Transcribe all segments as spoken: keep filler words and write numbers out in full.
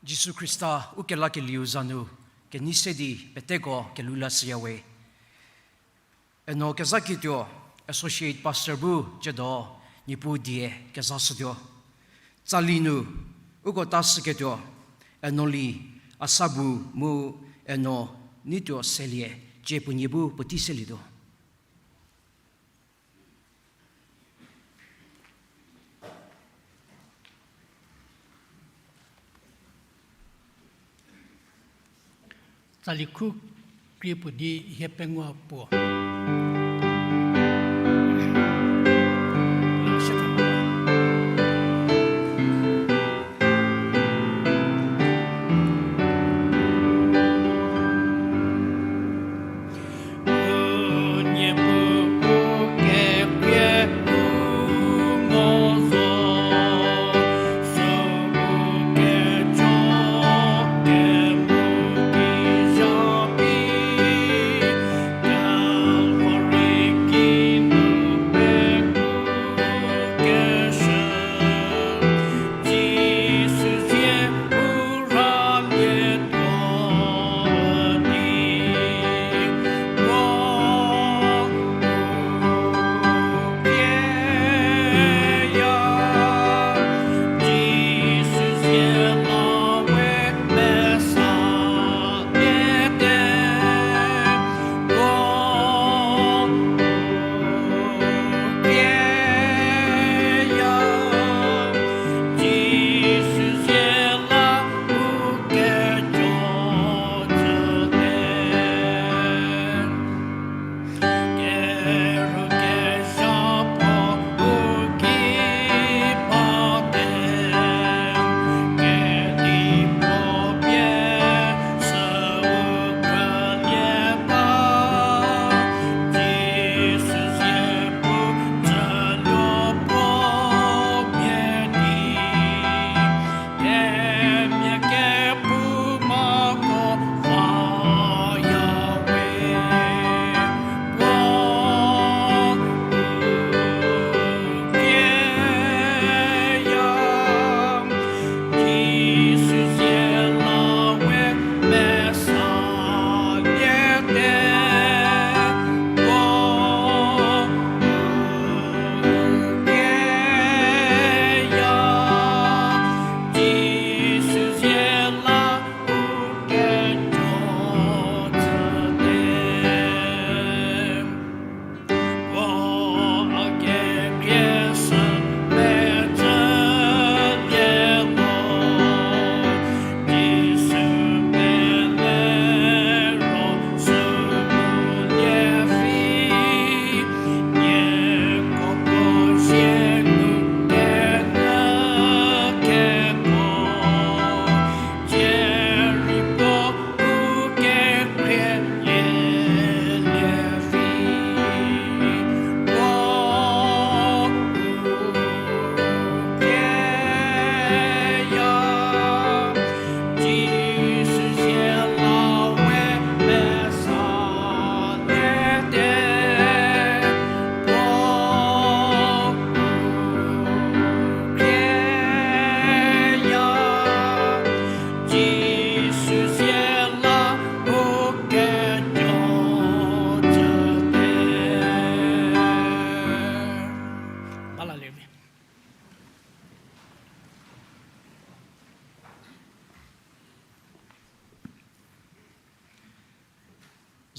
Jisu Khrista ukelakelieu za nu kenei se di peteko kelhou lashüyawe. Eno kezhaketuo Associate Pastor bu ciedo Niepuu die kezashütuo. Tsali nu uko ta shüketuo, Enoli, Asabu mu Eno neituo selie cie puonie bu puotei selietuo. Tsali khu krie puo di hie pengou puo.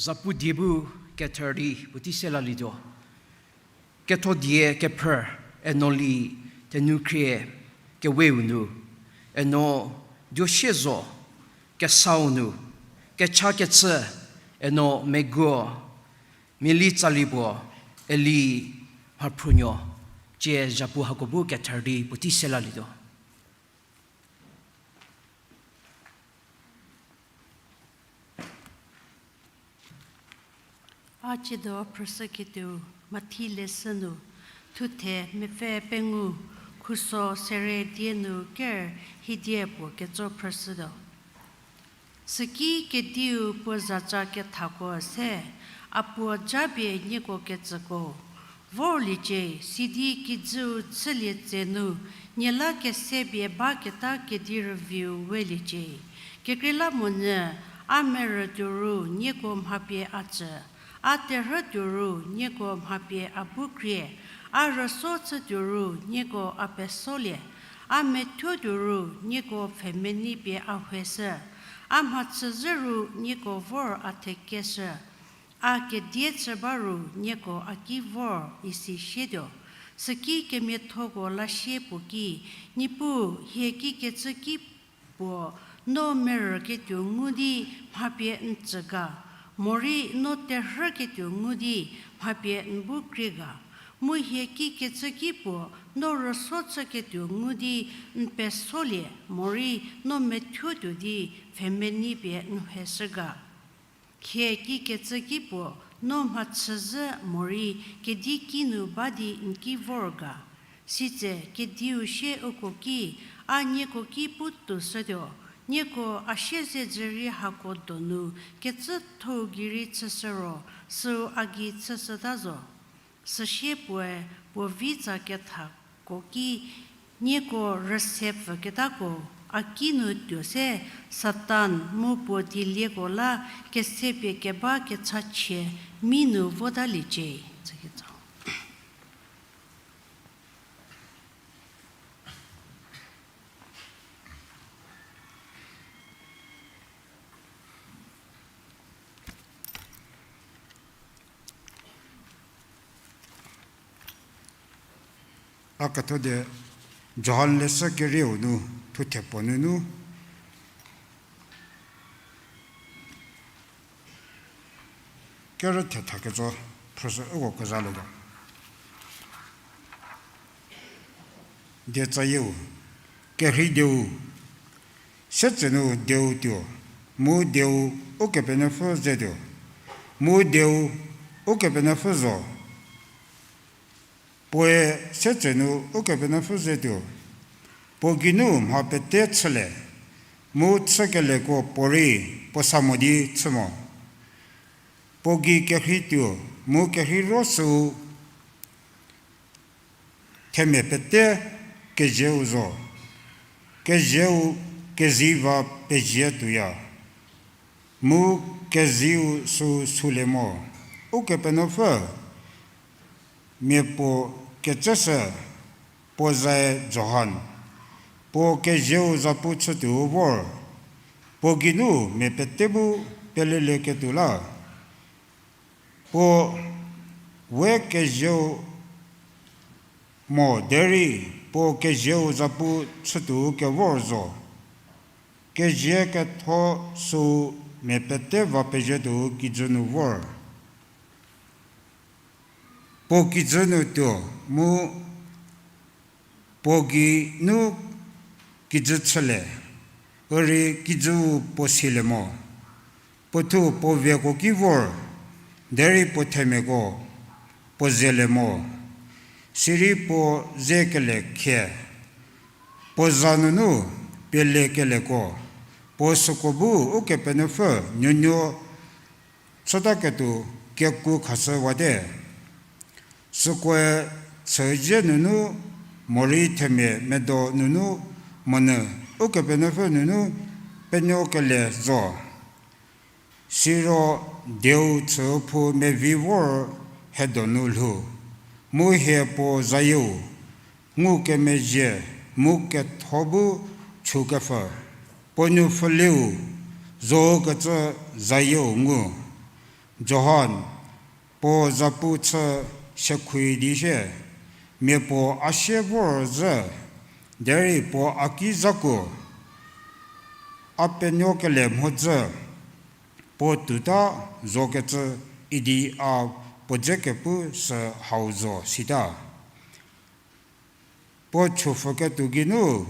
Zapu die bu kether di puotei se lalietuo. Ketho die kephrü, Eno li, Tenukhrie, keweu nu, Eno, Duosie zo, kesau nu, kecha kechü, Eno meguo, Mieli Tsali puo, Eli Mhaphrunuo, cie zapu hako bu kether di puotei se lalietuo. A ciedo phrüshüketuo Mathi leshü nu, thuthe mepfü pengou, khuso sere die nu ker hiedie puo ketso phrüshütuo. Süki kediu puo zaca kethako se, a puo japie nieko kecüko, vorliecie, sidi kijüu chülie tse nu, Nie la kesepie baketa kedi rüviu weliecie. Kekreilamonyü, a merü tuoru nieko mhapie a tsü, a terhü tuoru nieko mhapie a bu krie, a rüso chü tuoru nieko a pesolie, a methuo tuoru nieko pfhemenei pie a hweshü, a mhachüzhü ru nieko vor a thekeshü, a kedie chü ba ru nieko a ki vor isi sietuo. Süki kemiathoko lasie puo ki, Niepuu, hie kikecü ki puo no merüketuo ngu di mhapie n tsü ga, morei no terhüketuo ngu di mhapie n bu krie ga, mu hie kikecü ki puo no rüso chüketuo ngu di n pesolie, morei no methuo tuo di pfhemenei pie n hweshü ga. Hie kikecü ki puo no mhachüzhü morei kedi kinu ba di n ki vor ga. Sitse kediu sie uko ki, a nieko ki pu toushütuo, nieko a siezedzürie hako donu kecüthou gei rei chüshü ro, süu a gei chüshüta zo. Süsie puoe puo vi tsa kethako ki, nieko rüse pfüketako a kinu tuo se, Satan mu puo dielieko la kesepie keba kechachie mi nu votaliecie. A ketho di Johan leshü kerieu nu thuthe puo nunu kerü thethakecü phrüshü uko kezha lü ga. Dieca yieu, kerhei dieu, sietsenu dieu tuo, mu dieu Ukepenuopfü ze tuo, mu dieu Ukepenuopfü zo. Puoe sietsenu Ukepenuopfü ze tuo, puo geinu mha pete chülie, mu chükelieko puorei puo sa mo di chü mo. Puo gei kerhei tuo, mu kerhei ro süu themia pete kezieu zo. Kezieu keziva pezie tuoya, mu kezieu süu sulie mo. Ukepenuopfü, mia puo kecüshü, puo zae Johan. Puo kezieu zapu chütuo vor, puo geinu mia pete bu pelelieketuo la. Puo we kezieu mo derei puo kezieu zapu chütuo kevor zo. Kezie ketho süu mia pete va pezietuo kijü nu vor. Puo kijü nu tuo mu puo geinu kijü chülie, üri kijüu puo silie mo. Puothuo puo vieko ki vor, derei puo themiako puo zelie mo. Sirei puo zekelie khie, puo za nunu pieliekelieko, puo süko bu Ukepenuopfü nuonuo chütaketuo keku khashü wate. Sükoe chüzie nunu morei themia medo nunu monyü Ukepenuopfü nunu penuokelie zo. Siro dieu chüphou mevi vor hie donu lhou, mu hie puo zayieu ngukemezhie mu ketho bu chükepfü, puo nu pfhüliu zokecü zayieu ngu. Johan puo zapu chü sekhui di sie, mia puo a sie vor zhü, derei puo a ki zhakuo, a penuokelie mhodzü, puo tuota zokecü idi a puo dze kepu sü hau zo sita. Puo chüpfüketuo geinu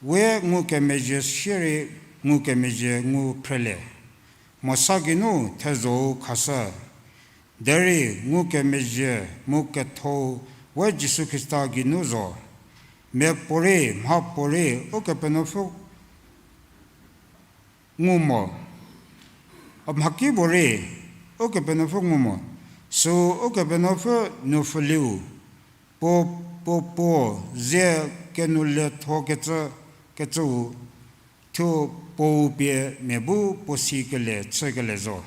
we ngukemezhie sierei ngukemezhie ngu phrelie. Mosa geinu thezho-u khashü, derei ngukemezhie mu ketho-u we Jisu Khrista geinu zo. Miapuorei mhapuorei Ukepenuopfü ngu mo. A mhakipuorei Ukepenuopfü ngu mo. Süu Ukepenuopfü nu pfhüliu, puo Puo puo ze kenu le tho kecü, kecüu thuo puou pie mia bu puo si kele chü kele zo.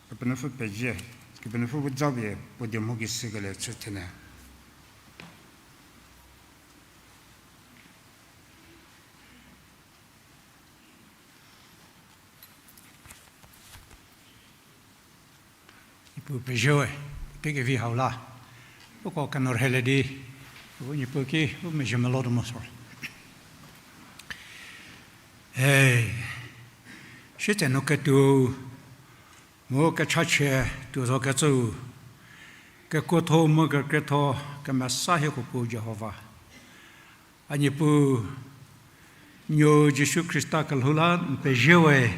Kepenuopfü pezie, Kepenuopfü bu japie puo die mho ki si kele chü thene. Niepuu pezie we, tekevi hau la. Uko keno rhele di, u Niepuu ki u mezhie melou tuo mo sor. He, sietsenu ketuo, mu kechachie tuo zo kecüu, kekuotho mu kekrietho kemesa hieko Puo Jihova. A Niepuu, nuou Jisu Khrista kelhou la n pezie we.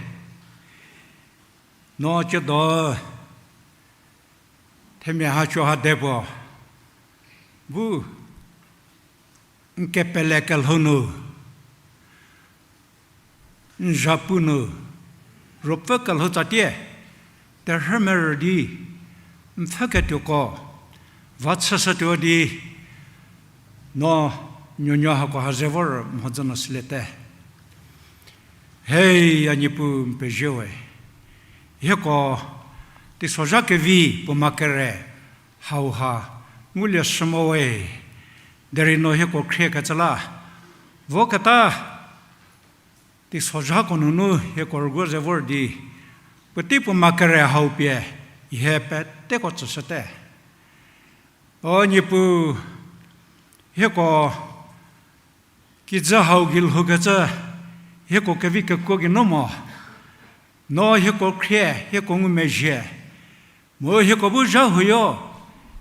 No ciedo themia haco ha de puo bu n kepele kelhou nu, n zhapu nu, ruopfü kelhou tsatie, terhü merü di, n pfhüketuoko, va chüshütuo di, no nuonuo hako ha ze vor mhodzü nu süliete. Hei, a Niepuu n pezie we. Hieko teisozha kevi puo ma kere hauha ngulie shü mo we. Derei no hieko khriekecü la voketa teisozhako nunu hieko rüguo ze vor di, puotei puo ma kere hau pie hie peteko tsüshüte. O Niepuu, hieko kijü hau gei lhoukecü, hieko kevi kekuo gei nu mo, no hieko khrie, hieko ngumezhie, mu hieko bu zha huoyo,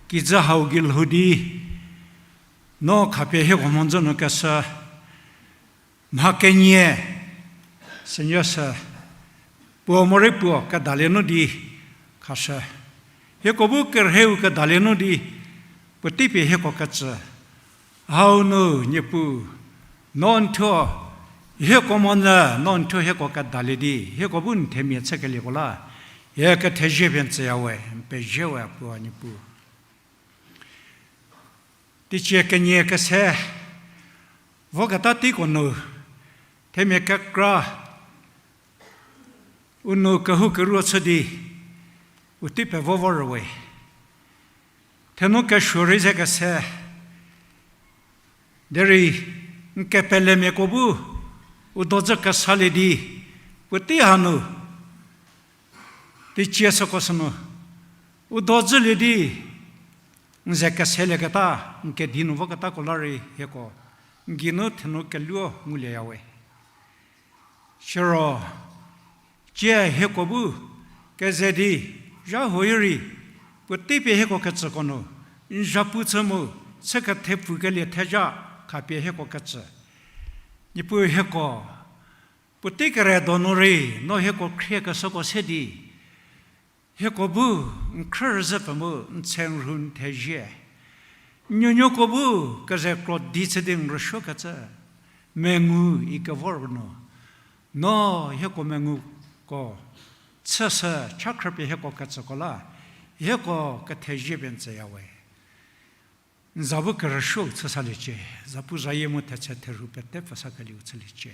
kijü hau gei lhou di, no khapie hieko mhodzü nu keshü, mha kenie, sünie sü, puo morei puo kedalie nu di khashü. Hieko bu kerheiu kedalie nu di, puotei pie hieko ketsü. Hau nu Niepuu, no n thuo, hieko monyü no n thuo hieko kedalie di, hieko bu n themia chükelieko la, hie kethezie pie n tsüya we, n pezie we Puo Niepuu. Teicie kenie kese, voketa teiko nu, themia kekra, u nou kehoukeruo chü di, u tei pevo vor rüwe. Thenou kesuo rei ze kese, derei n kepelemiako bu, u dodzü kesalie di, puotei hanu, teicie süko sünu, u dodzülie di, n ze keselieketa, n kedi nu voketako la rei hieko, n geinu thenou keluo ngulieyawe. Siro, tsie hieko bu, keze di, zha huoyo rei, puotei pie hieko ketsüko nu, n zhapu chü mu, chü kethepfukelie thezha, khapie hieko ketsü. Niepuu hieko, puotei kere donu rei, no hieko khriekeshüko se di, hieko bu n khrü rüzhü pfü mu n tse n rhu n thezie. Nuonuoko bu keze kro di chü di n rüsuokecü, mengu ikevor nu, no hieko menguko chüshü cha khrüpie hieko ketsüko la, hieko kethezie pie n tsüyawe. N za bu kerüsuou chüsaliecie, zapuzayie mu thetse therhu pete pfhüsakelieu chüliecie.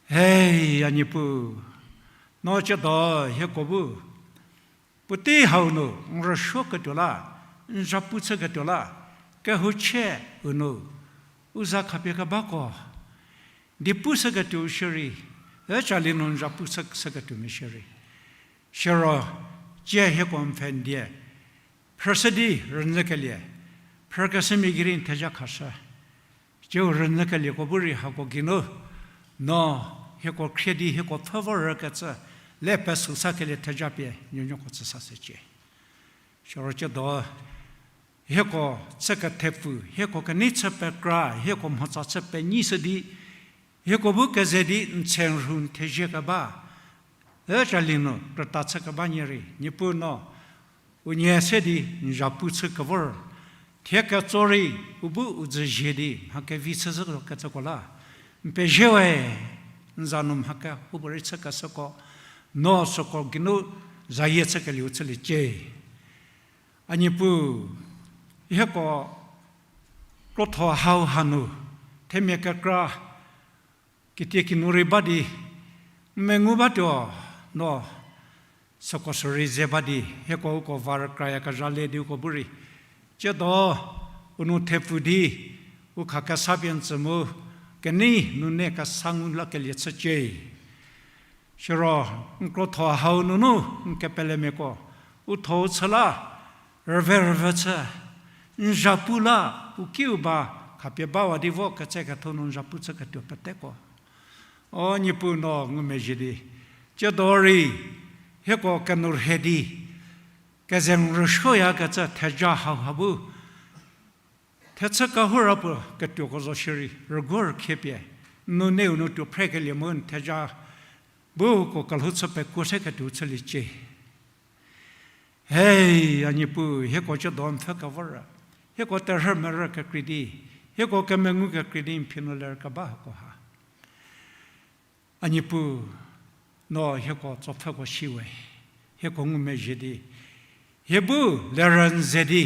Hei, a Niepuu, no ciedo hieko bu, puotei hau nu n rüsuoketuo la, n zhapu chüketuo la, kehouchie u nu, u za khapie kebako, di pu shüketuo shierei, ücali nu n zhapu chü shüketuo mia shierei. Siro, tsie hieko n pfhe n die, phrüshü di rünyükelie, phrükeshümia gei rei n thezha khashü. Tsieu rünyükelieko bu rei hako geinu, no hieko khrie di hieko pfhü vorkecü, le pesü sakelie thezha pie nuonuoko tsüsashücie. Siro ciedo, hieko chü kethepfu, hieko kenei chü pekra, hieko mhotsa chü penyishü di, hieko bu keze di n tse n rhu n thezie keba, ücali nu krüta chü keba nie rei, Niepuu no, unie se di n zhapu chü kevor, thie ketso rei u bu u dzüzie di mha kevi chüzhü kecüko la, n pezie we, n za nu mha kehoupuorei chükeshüko, no süko geinu zayie chükelieu chüliecie. A Niepuu, hieko krotho hau hanu, themia kekra, kitiekinu rei ba di, n mengu batuo, no, süko sü rei ze ba di, hieko uko va rükrayakezha le di uko bu rei, tsiedo, u nou thepfu di, u khakesa pie n tsü mu, kenei nune kesa ngu lakelie chücie. Siro, n krotho hau nunu, n kepelemiako, u thou chü la, rüve rüve chü, n zhapu la, u kiu ba, khapie bawa di vo ketseketho nu n zhapu chüketuo peteko. O Niepuu no ngumezhie di, tsiedo rei, hieko kenourhei di, keze n rüsuoyakecü theja hauha bu, thechü kehou ra puo ketuoko zo shierei, rüguo rükhie pie, n nuneu nu tuo phrekelie mu n theja, bu uko kelhou chü pekuo seketuo chüliecie. Hei, a Niepuu, hieko tsiedo n pfhü kevor, hieko terhü merü kekrei di, hieko kemengu kekrei di n phi nu ler keba hako ha. A Niepuu, no hieko tsopfhüko si we, hieko ngumezhie di, hie bu lerü n ze di,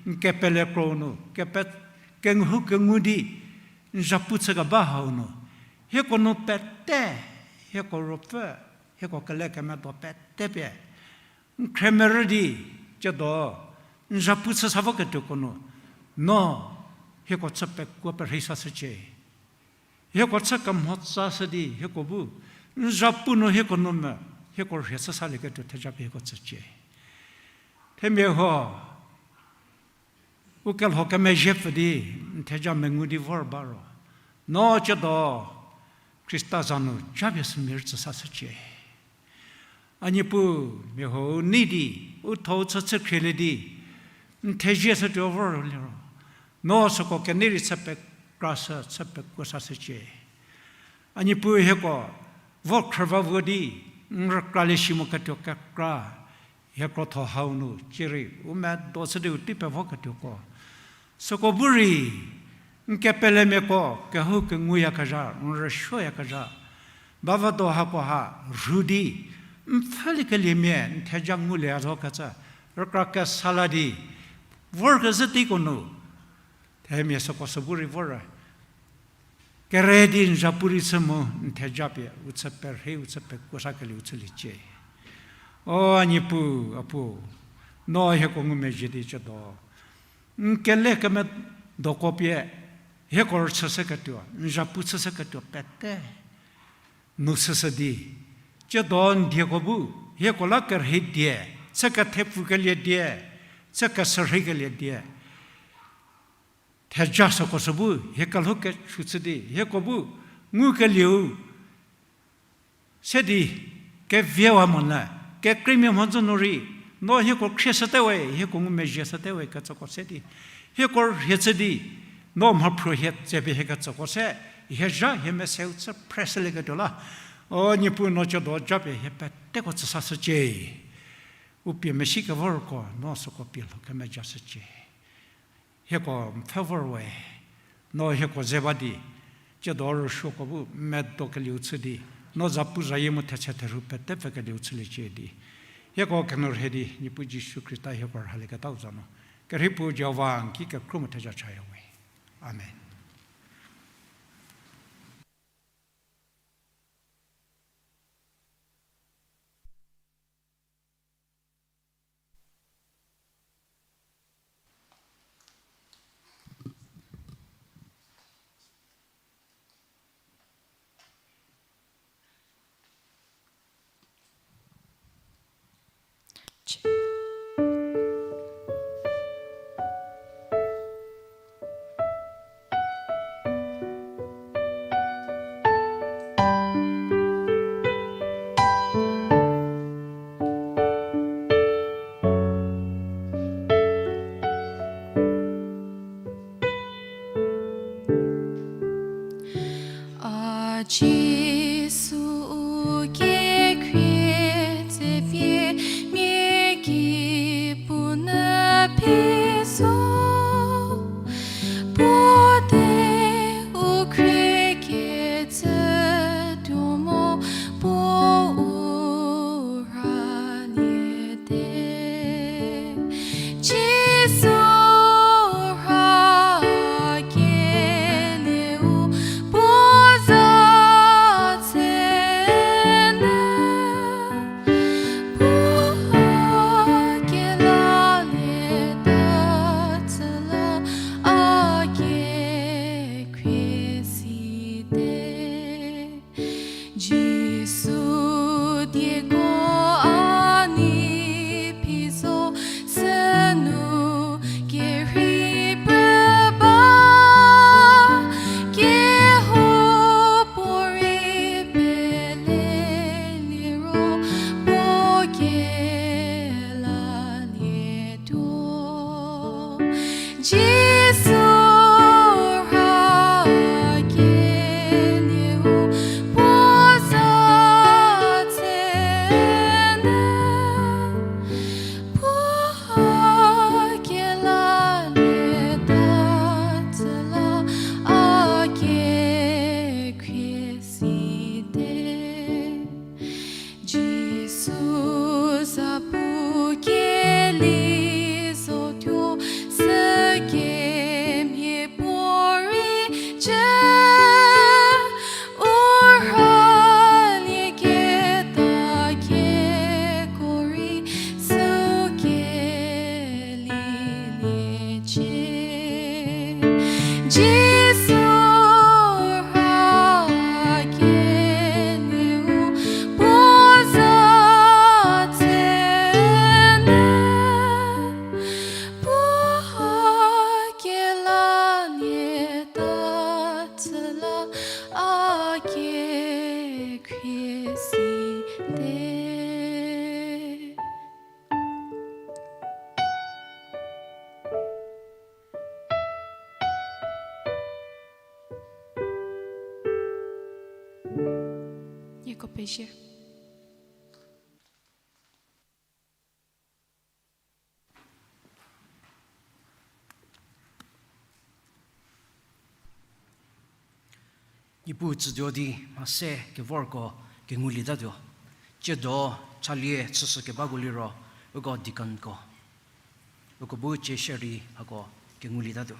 n kepele kro nu, kepe, kengu kengu di, n zhapu chükeba hau nu, hieko nu pete, hieko ruopfü, hieko kelekemedo pete pie, n khremerü di, tsiedo, n zhapu chü sa voketuoko nu, no, hieko chü pekuo perhei sashücie. Hieko chü kemhotsa shü di, hieko bu, n zhapu nu hieko nu me, hieko rhie chü salieketuo theja pie hieko tsücie. Themia huo, u kelho kemezhie pfü di, n theja mengu di vor ba ro. No tsiedo, Khrista za nu japie sümia rütsü sashücie. A Niepuu, mia huo u nei di, u thou chü chü khrielie di, n thezie shütuo vor liro, no süko kenei rei chü pekra shü, chü pekuo sashücie. A Niepuu hieko, vo khrüva vo di, n rükralie shi moketuo kekra, hie krotho hau nu, cierei, u medo chü di u tei pevoketuoko. Süko bu rei, n kepelemiako, kehou kenguyakezha, n rüsuoyakezha, bavüdo hako ha, rhu di, n pfhüliekeliemia, n theja ngulieya zokecü, rükra kesa la di, vorkezhü teiko nu, themia süko sü bu rei vor. Kere di n zhapu rei chü mu, n theja pie, u chü perhei, u chü pekuo sakelie u chüliecie. O a Niepuu, a Puo, no hieko ngumezhie di tsiedo. N kele kemedoko pie, hieko rüchüshüketuo, n zhapu chüshüketuo pete. Nu chüshü di, tsiedo n dieko bu, hieko la kerhei die, chü kethepfukelie die, chü keshürheikelie die. Theja süko sü bu, hie kelhou kechu chü di, hieko bu, ngukelieu, se di, keviewa monyü, kekreimia mhodzü nu rei, no hieko khrieshüte we, hieko ngumezhie shüte we kecüko se di, hieko rhie chü di, no mhaphruo hie tsepie hie kecüko se, hie zha hie meseu chü phreshülieketuo la, o Niepuu no tsiedo japie hie peteko tsüsashücie. U pie mesi kevorko, no süko pie lho kemejashücie. Hieko n pfhe vor we, no hieko ze ba di, tsiedo rüsuoko bu medokelieu chü di, no zapuzayie mu thetse therhu pete pfükelieu chüliecie di. Hieko kenou rhie di, Niepuu Jisu Khrista hieko rhalieketau za nu. Kerhei Puo Jihova n ki kekhruo mu theja chaya we. Amen. Jisu dieko a nei phi zo, sünu kerhei prü ba, kehoupuorei pele liro puo kelalietuo. Jisu rha kelieu puo za tsene, puo a kelalieta tsüla a kekhrie site. Jisu zapu keli zotuo, sükemhie puorei cü, u rhalieketa keko rei süu keliliecie. Jisu rha kelieu puo za tsene, puo a kelalieta tsüla a kekhrie site. Nieko pezie. Niepuu tsütuo di mha se kevorko kengulietatuo. Tsiedo chalie chüshü kebako liro uko deaconko. Uko bu cie shierei hako kengulietatuo.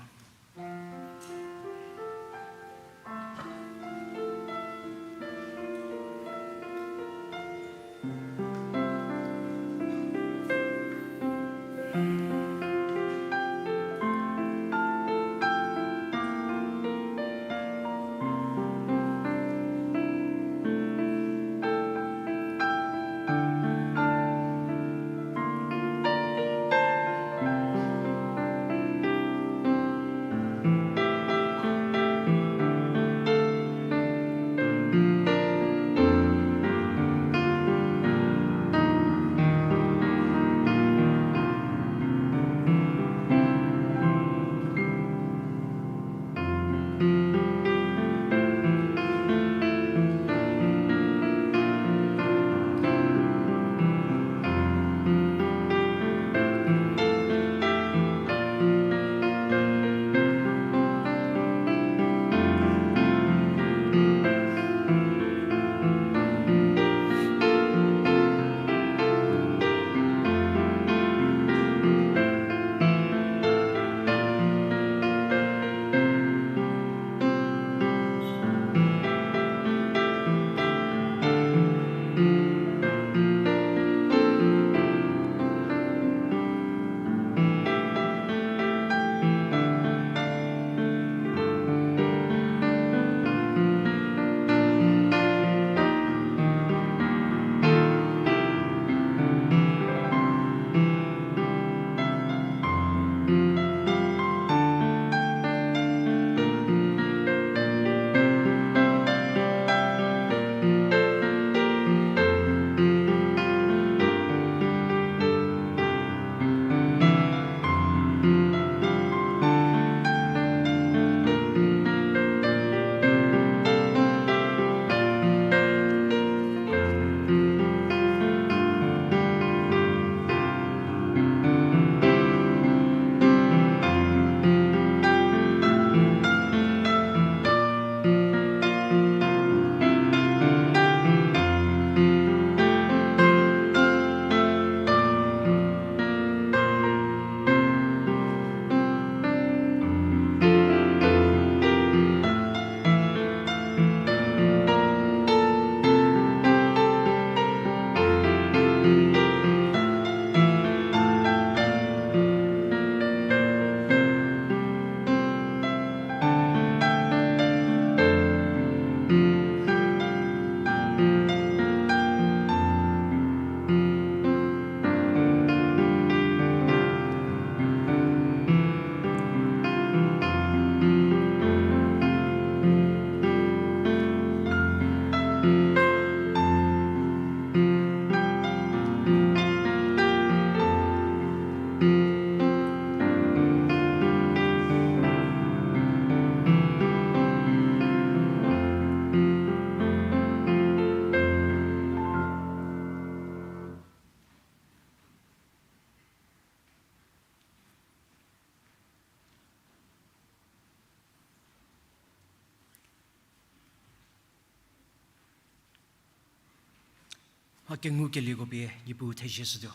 Mha kengukelieko pie Niepuu thezie shütuo.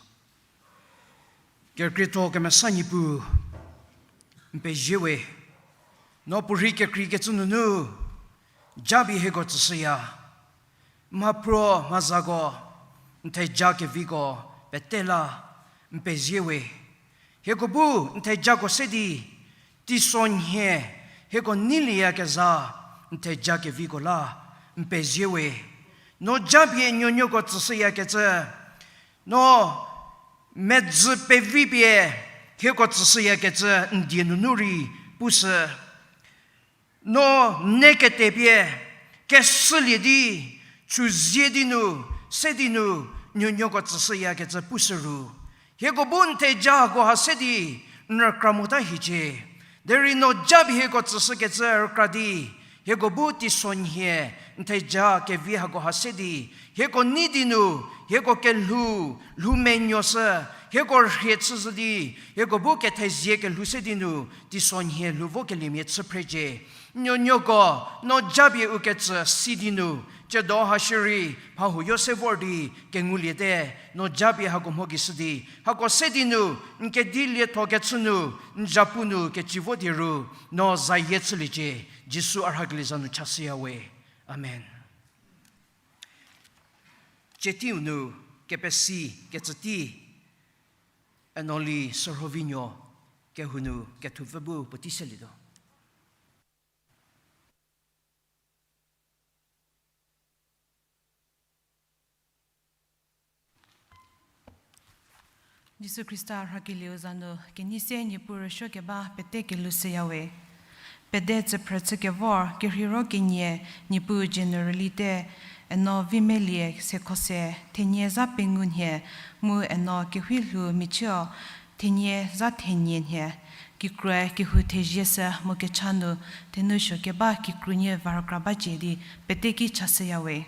Kerükrietho kemesa Niepuu, n pezie we, no puorhi kekreikecü nunu japie hieko tsüshüya. Mhaphruo mhazako, n theja keviko pete la n pezie we. Hieko bu n thejako se di, teisonhie hieko neilieyakezha n theja keviko la n pezie we. No japie nuonuoko tsüshüyakecü, no medzü pevi pie hieko tsüshüyakecü n die nunu rei pushü. No ne kete pie keshülie di, chüzie di nu, se di nu, nuonuoko tsüshüyakecü pushü ru, hieko bu n theja hakoha se di n rükra mota hiecie. Derei no japie hieko tsüshükecü rükra di, hieko bu teisonhie n theja kevi hakoha se di, hieko nei di nu, hieko kelhou lhou menuoshü, hieko rhie chüshü di, hieko bu kethezie kelhou se di nu teisonhie lhou vokeliemia chü phrecie. Nuonuoko no japie u ketsü si di nu, tsiedo ha shierei mha huoyo se vor di kenguliete. No japie hako mho gei shü di, hako se di nu n kedi lietho kechü nu, n zapu nu keci vo die ru, no zayie chüliecie. Jisu a rhakelie za nu chashüya we. Amen. Tsie teiu nu kepesi kecü tei, Enoli Sürhovinuo kehou nu kethupfü bu puotei selietuo. Jisu Khrista rhakelieu za nu kenei se Niepuu rüsuo keba pete kelhou shüya we. Pede tsüphrü chükevor kerheiro kenie Niepuu generally te, Eno Vimelie Sekhose, thenie zha pengou nhie, mu Eno Kehuilhou Michio, thenie zha thenie nhie, kikrue kehou thezie sü mu kecha nu thenu suo keba kikrunie va rükra bacie di pete ki chashüya we.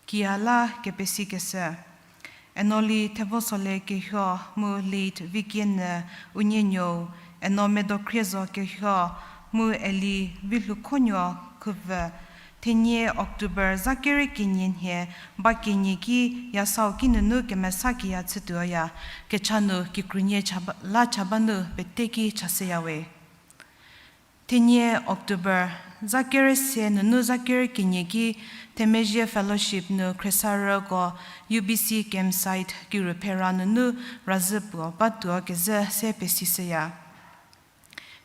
Kiya la kepesikeshü. Enoli Thevosole Kehuo mu late Vikienü Unienuou, Eno Medokhrie Zo Kehuo mu Eli Vilhukhonuo Khuvü, thenie October zha kere kenie nhie ba kenie ki yasau ki nunu kemesa kiya chütuoya, kecha nu kikrunie chaba, la cha ba nu pete ki chashüya we. Thenie October zha kere se nunu zha kere kenie ki Themezhie Fellowship nu khriesarüko U B C campsite Kiruphera nunu razhü puo batuo kezhü se pesishüya.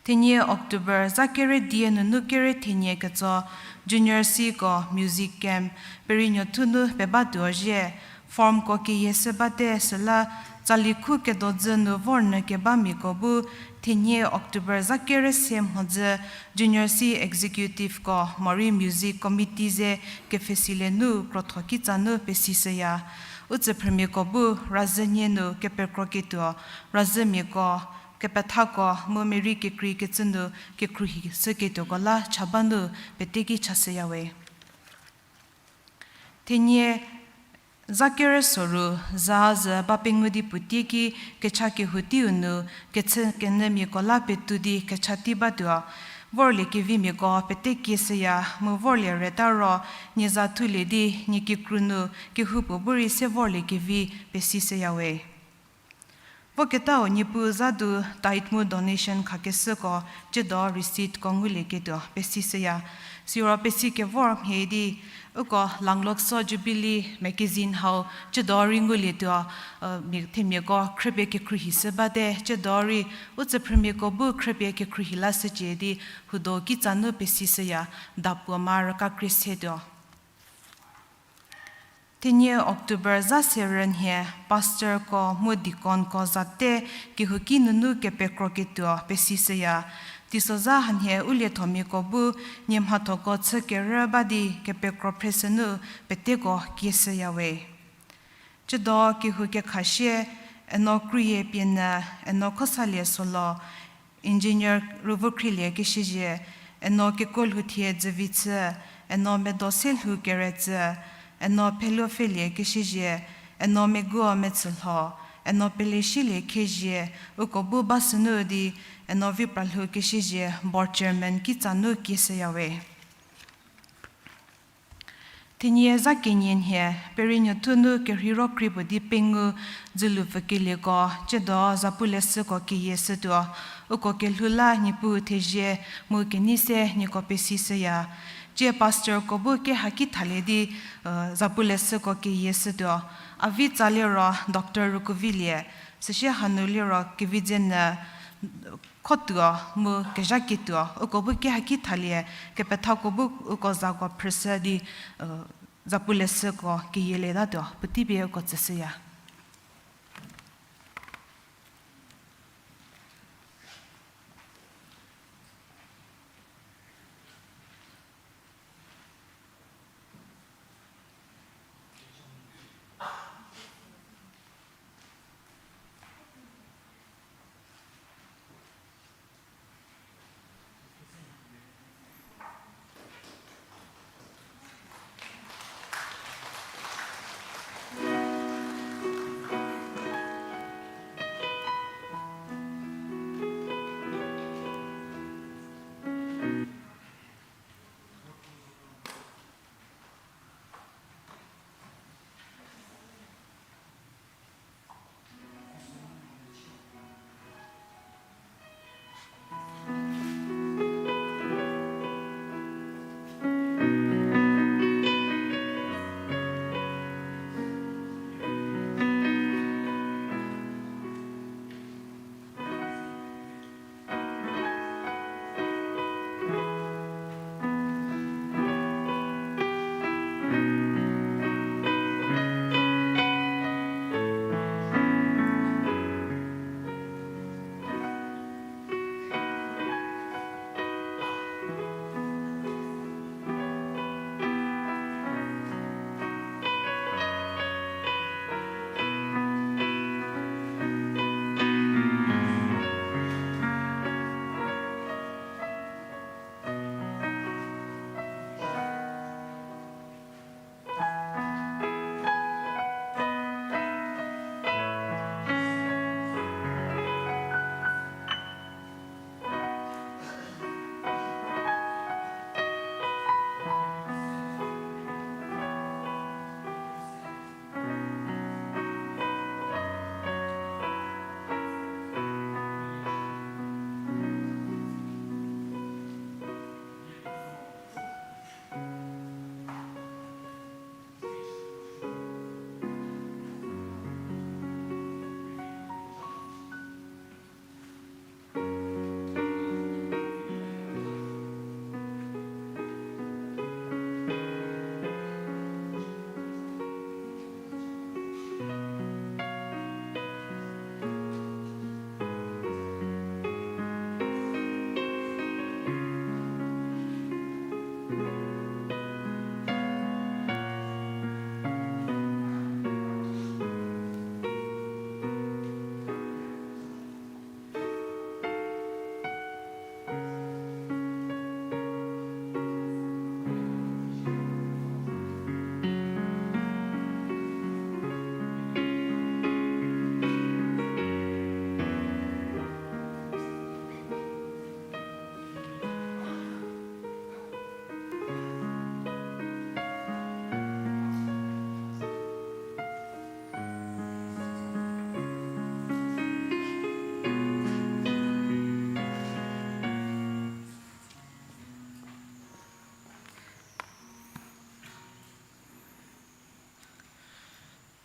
Thenie October zha kere die nunu kere thenie ketso Junior Cko music camp Perinuothu nu pebatuo zhie, formko keyieshü bate süla tsali khu kedodzü nu vor nyü kebamiako bu thenie October zha kere se mhodzü Junior C executiveko morei music committee ze kepfhesilie nu krotho kitsa nu pesishüya. U tsüphrümiako bu razhü nhie nu kepekroketuo razhümiako, kepethako mu merei kekreikecü nu kekhruohi shüketuoko la cha ba nu pete ki chashüya we. Thenie zha kere soru za zü ba pengou di puotei ki kecha kehou teiu nu kechü kenyümiako la petou di kecha tei batuo. Vorliekevimiako pete kieshüya mu vorlie reta ro nie za thulie di nie kikru nu kehoupuo bu rei se vorliekevi pesishüya we. Voketau Niepuu za du tithe mu donation khakeshüko, tsiedo receiptko ngulieketuo pesishüya. Siro pesi kevor mhie di, uko Langlokso Jubilee magazine hau tsiedo rei ngulietuo, mia themiako khrüpie kekhruohi shü bate, tsiedo rei u tsüphrümiako bu khrüpie kekhruohi lashücie di hudo kitsa nu pesishüya, dapuo ma rüka krie setuo. Thenie October zha se rü nhie pastorko mu deaconko zate kehouki nunu kepekroketuo pesishüya. Teisozha hanhie u liethomiako bu nie mhathoko chü kerü ba di kepekro phre sünu peteko kieshüya we. Tsiedo kehou kekhashie, Eno Kruyie Pienyü, Eno Khosalie Solo, Engineer Rüvükhrielie Keshüzhie, Eno Kekolhouthie Dzüvichü, Eno Medoselhou Keretsü, Eno Pheluopfhelie Keshüzhie, Eno Meguo Metsülho, Eno Pelesielie Khezhie, uko bu ba sünu di Eno Vipralhou Keshüzhie board chairman kitsa nu kieshüya we. Kenie za kenie nhie, Perinuothu nu kerhei ro krie puo di pengou dzülu pfükelieko, tsiedo zapu leshüko keyie shütuo, uko kelhou la Niepuu thezie mu kenei se nieko pesishüya. Tsie pastorko bu kehaki thalie di, zapu leshüko keyie shütuo, a vi tsa liro Doctor Rukuvilie, süsie hanu liro Kevidzenyü Khotuo mu Kezhakietuo, uko bu kehaki thalie, kepethako bu uko zako phrüshü di, zapu leshüko keyielietatuo, puotei pie uko tsüshüya.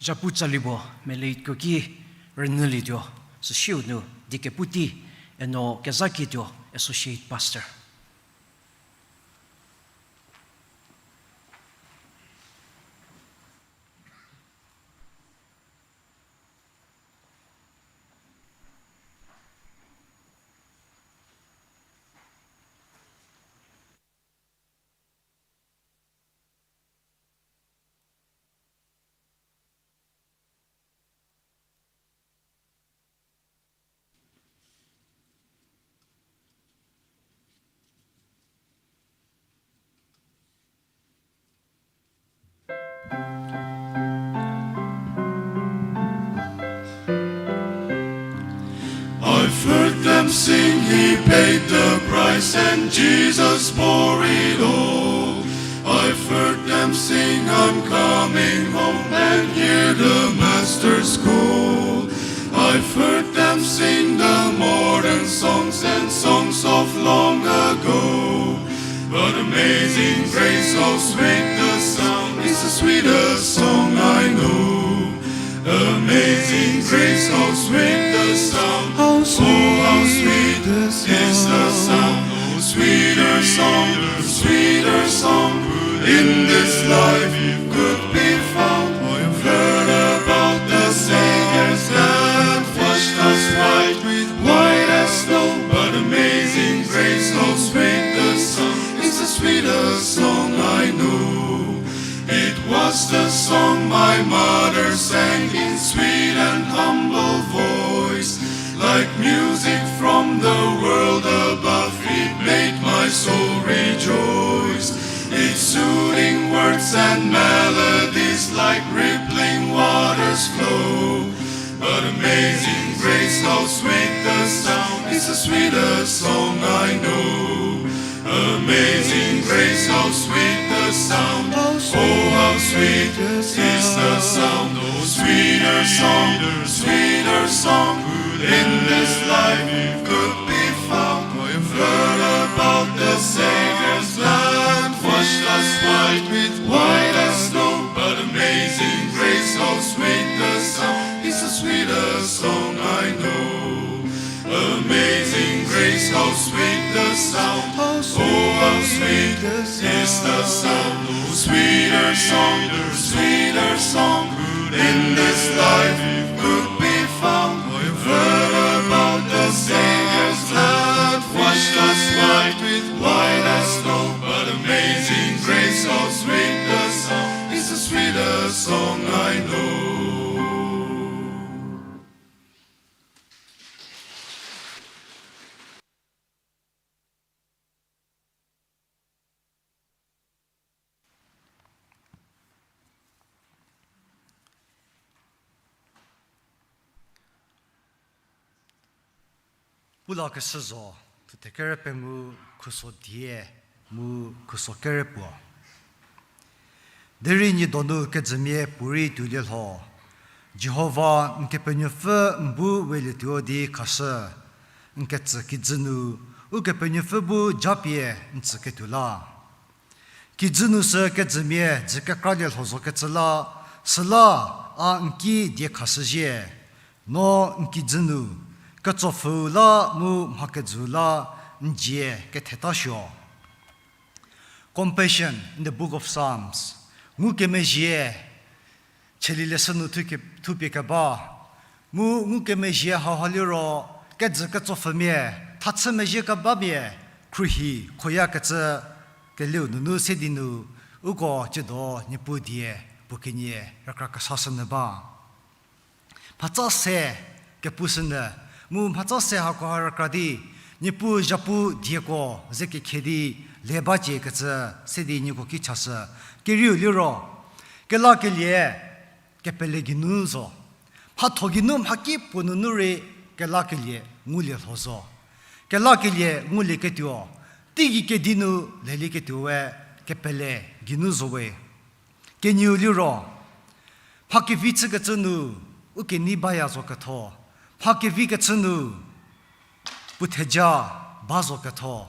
Zhapu tsali puo meleitko ki rünyülietuo, süsiu nu diekepu tei, eno Kezhakietuo Associate Pastor. I've heard them sing, He paid the price, and Jesus bore it all. I I've heard them sing, "I'm coming home," and hear the master's call. I've heard them sing the modern songs and songs of long ago. But Amazing Grace, how sweet the sound, is the sweetest song I know. Amazing Grace, how sweet the sound. How sweet, oh, how sweet is the sound. Oh, sweeter song, sweeter song in this life could be found. I've heard about the Savior's blood, washed us white with white as snow. But Amazing Grace, how sweet the sound, is the sweetest song I know. It was the song my mother sang in sweet and humble voice. Like music from the world above, it made my soul rejoice. Its soothing words and melodies like rippling waters flow. But Amazing Grace, how sweet the sound, is the sweetest song I know. Amazing Grace, how sweet the sound. Oh, how sweet is the sound. Oh, sweeter song, sweeter song in this life could be found. I've heard about the Savior's blood, washed us white with white as snow. But Amazing Grace, how sweet the sound, is the sweetest song I know. Amazing Grace, how sweet the sound. Oh, how sweet is the sound. Oh, sweeter song, sweeter song in this life could be found. I've heard about the Savior's blood, washed us white with white as snow. But Amazing Grace, how sweet the sound, is the sweetest song I know. Pulakeshü zo, thuthe kere pengou, khuso die mu khuso kere puo. Derei nie donu kejümia puorei tuolie lho, Jihova n Kepenuopfü n bu welietuo di khashü, n ketsü kijü nu, Ukepenuopfü bu japie n tsüketuo la. Kijü nu sü kejümia dzü kekralie lho zokecü la, süla a n ki die khashüzhie, no n kijü nu, ketsopfhüu la mu mhakejüu la n dzie ketheta suo. Compassion in the Book of Psalms, ngukemezhie, Cheli leshü nu thupie keba, mu ngukemezhie hauha liro, kejü ketsopfhümia, thachü mezhie kebamia, khruohi khoyakecü, keliu nunu se di nu, uko tsiedo Niepuu die, puo kenie, rükra kesashünyü ba. Mhatsa se kepushünyü, mu mhatsa se hakoha rükra di, Niepuu zhapu dieko ze kekhie di le bacie kecü se di nieko ki chashü, kerieu liro, kelakelie, kepele geinu zo. Mhatho geinu mhaki puo nunu rei kelakelie ngulie lho zo. Kelakelie ngulieketuo, teigei kedi nu lelieketuo we kepele geinu zo we. Kenieu liro, mha kevi chükecü nu, u kenei baya zo ketho, mha kevi kechü nu, puo theja ba zo ketho.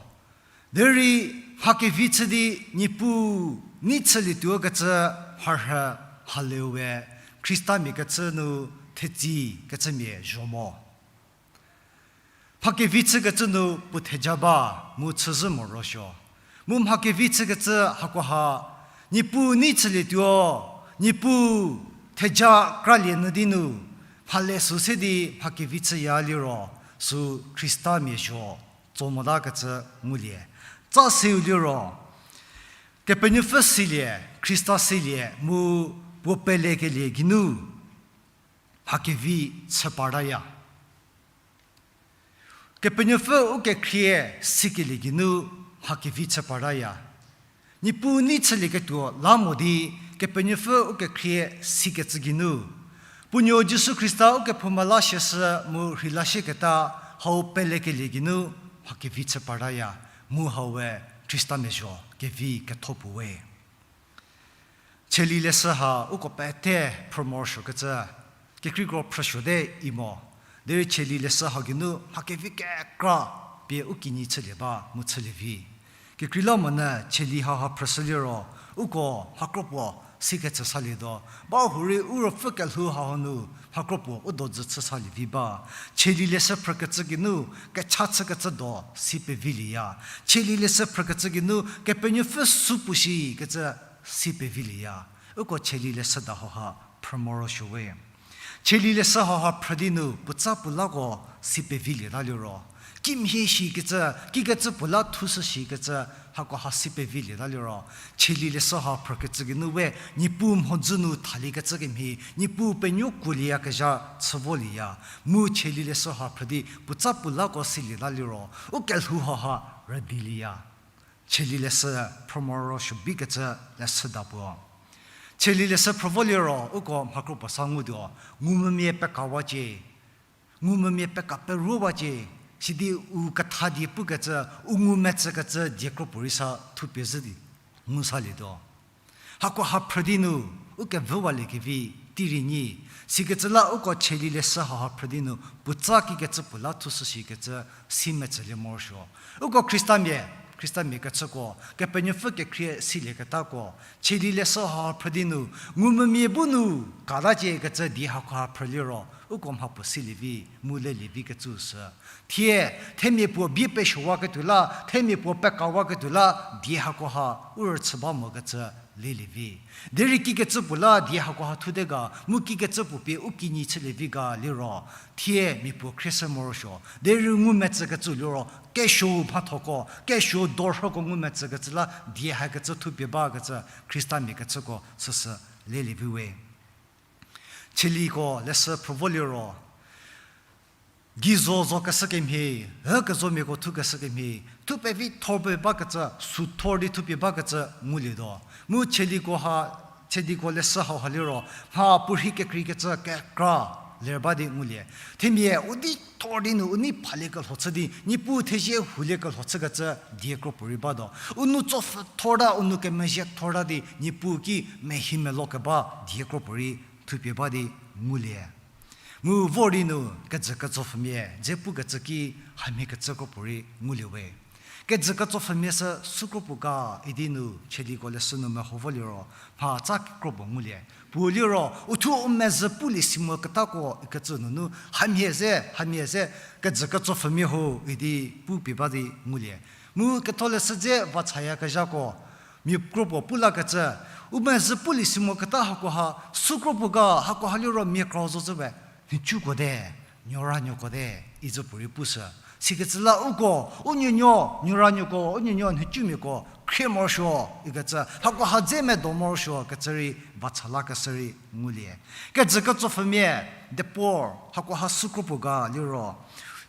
Derei mha kevi chü di Niepuu nei chülietuo kecü mharhü mhaleu we Khristamia kechü nu thetsei kechümia zho mo. Mha kevi chükecü nu puo theja ba mu chüzhü morosuo. Mu mha kevi chükecü hakoha, Niepuu nei chülietuo, Niepuu theja kralie nyü di nu, mhale sü se di mha kevi chüya liro, sü Khristamia zho tso motakecü ngulie. Tsa seu liro, Kepenuopfü silie, Khrista silie mu puo pelekelie geinu mha kevi chü partaya. Kepenuopfü ukekhrie sikelie geinu mha kevi chü partaya. Niepuu nei chülieketuo la mo di Kepenuopfü ukekhrie sikecü geinu, puonuo Jisu Khrista ukephouma la siashü mu rheilasieketa hau pelekelie geinu mha kevi chü partaya, mu hau we Khristamia zho kevi ketho puo we. Cheli leshü ha uko pete phrü morosuokecü, kekreikro phrüsuote i mo. Derei Cheli leshü ha geinu mha kevi kekra pie u kinyi chülie ba mu chülie vi. Kekreilamonyü Cheli hauha phrüshü liro, uko mhakro puo sikecü salietuo. Bahurei u ruopfü kelhou hau nu mhakro puo u dojü chü salie vi ba. Cheli leshü phrükecü geinu kecha chükecü do si pevilieya. Cheli leshü phrükecü geinu Kepenuopfü sü puo shikecü si pevilieya. Uko Cheli leshüda hauha phrü morosuo we. Cheli leshü hauha phrü di nu puotsa puo lako si pevilieta liro, kimhie shikecü, kikecü puo la thushü shikecü, hakoha si pevilieta liro, Cheli leshü ha phrükecü geinu we Niepuu mhodzü nu thaliekecü kemhie, Niepuu penuo kuolieyakezha chü volieya. Mu Cheli leshü ha phrü di puotsa puo lako silieta liro, u kelhou hauha rüdilieya. Cheli leshü phrü morosuo bikecü leshüda puo. Cheli leshü phrü vo liro uko mhakro puo sa ngutuo, ngumvümia pekawacie, ngumvümia peka peruowacie, sidi u ketha die pukecü, u ngumetsükecü die kro puorei sa thupie zhü di ngu salietuo. Hakoha phrü di nu u kevüwaliekevi tei rei nyi, sikecü la uko Cheli leshü hauha phrü di nu puotsa kikecü puo la thushü shikecü si metsülie morosuo. Uko Khristamia, Khristamia kechüko, Kepenuopfü kekhrie silieketako, Cheli leshü hauha phrü di nu ngumvümia bu nu kataciekecü die hakoha phrü liro, uko mha puo silie vi, mu lelie vikecü sü. Thie, themia puo bie pesuowaketuo la, themia puo pekawaketuo la, die hakoha u rüchü ba mokecü lelie vi. Derei kikecü puo la die hakoha thute ga, mu kikecü puo pie u kinyi chülie vi ga liro, thie mia puo khrieshü morosuo. Derei ngumetsükecü liro, kesuou mhathoko, kesuou dorhoko ngumetsükecü la die hakecü thupie bakecü Khristamia kechüko süsü lelie vi we. Cheliko leshü phrü vo liro, gei zo zokeshü kemhie, hükezomiako thukeshü kemhie, thu pevi thor pie bakecü, sü thor di thupie bakecü ngulietuo. Mu Cheliko ha, Cheliko leshü hauha liro, mha puorhi kekreikecü kekra ler ba di ngulie. Themia u di thor di nu u nei phaliekelho chü di, Niepuu thezie huliekelho chükecü die kro puorei batuo. U nou tsopfhü thorta, u nou kemezhie thorta di, Niepuu ki mehi melo keba die kro puorei thupie ba di ngulie. Mu vor di nu kejü ketsopfhümia dze pukecü ki hamhie kecü kro puorei ngulie we. Kejü ketsopfhümia sü sü kro puo ga idi nu Cheliko leshü nu meho vo liro, mhatsa kekro puo ngulie. Puo liro, uthuo u mezhü pulie si moketako ikecü nunu, hamhie ze, hamhie ze, kejü ketsopfhümia ho idi pu pie ba di ngulie. Mu ketholeshü dze vachayakezhako, mia kro puo pu lakecü, u mezhü pulie si moketa hakoha, sü kro puo ga hakoha liro mia krau zo zhü we, nhicuko te, nuoranuoko te, izü puorei pushü. Sikecü la uko, u nuonuo, nuoranuoko, u nuonuo nhicumiako, khrie morosuo, ikecü, hakoha dze medo morosuo, kecü rei vacha lakeshü rei ngulie. Kejü ketsopfhümia, depor, hakoha sü kro puo ga liro,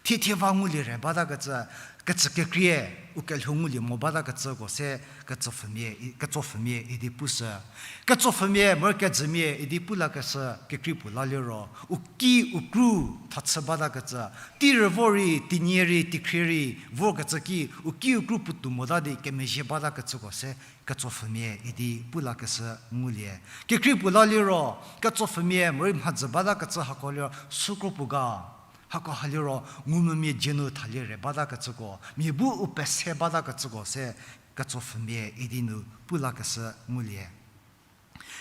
thiethie va ngulie re batakecü, kecü kekrie, u kelhou ngulie mo batakecüko se, ketsopfhümia, ketsopfhümia idi pushü. Ketsopfhümia, mor kejümia idi pu lakeshü, kekrei puo la liro, u ki u kru thachü batakecü, tei rüvo rei, teinie rei, teikhrie rei, vorkecü ki, u ki u kru puotou mota di kemezhie batakecüko se, ketsopfhümia idi pu lakeshü ngulie. Kekrei puo la liro, ketsopfhümia, morei mhadzü batakecü hako liro, sü kro puo ga, hakoha liro, ngumvümia dzie nu thalie re batakecüko, mia bu u pese batakecüko se, ketsopfhümia idi nu pu lakeshü ngulie.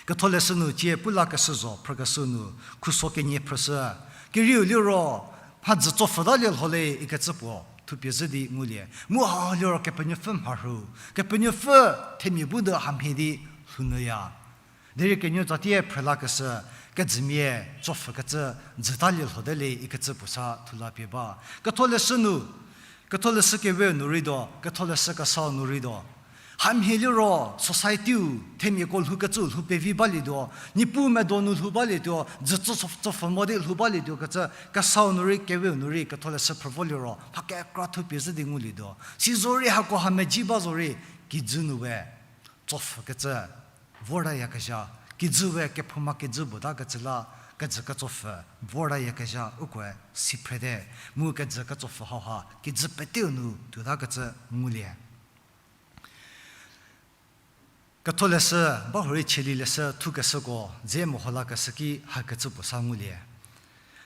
Ketholeshü nu tie pu lakeshü zo phrükeshü nu, khuso kenie phrüshü, kerieu liro, mhadzü tsopfhütalie lho le ikecü puo, thupie zhü di ngulie. Mu haha liro Kepenuopfü mharhü, Kepenuopfü themia bu nu hamhie di lhounyüya. Derei kenuo tsatie phrü lakeshü, kejümia tsopfhükecü, jütalie lhote le ikecü puo sa thula pie ba. Ketholeshü nu, ketholeshü keweu nu rei tuo, ketholeshü kesau nu rei tuo. Hamhie liro society-u themiako lhoukecü lhou pevi balietuo, Niepuu medo nu lhou balietuo, jü tsopfhü mo di lhou balietuo kecü kesau nu rei keweu nu rei ketholeshü phrü vo liro, mha kekra thupie zhü di ngulietuo. Sizorei hakoha meji ba zorei, kijü nu we tsopfhükecü vortayakezha, kijü we kephouma kijü puotakecü la, kejü ketsopfhü vortayakezha ukoe si phrete, mu kejü ketsopfhü hauha kijü peteu nu tuotakecü ngulie. Ketholeshü, ba hurei Cheli leshü thukeshüko dze meho lakeshü ki hakecü puo sa ngulie.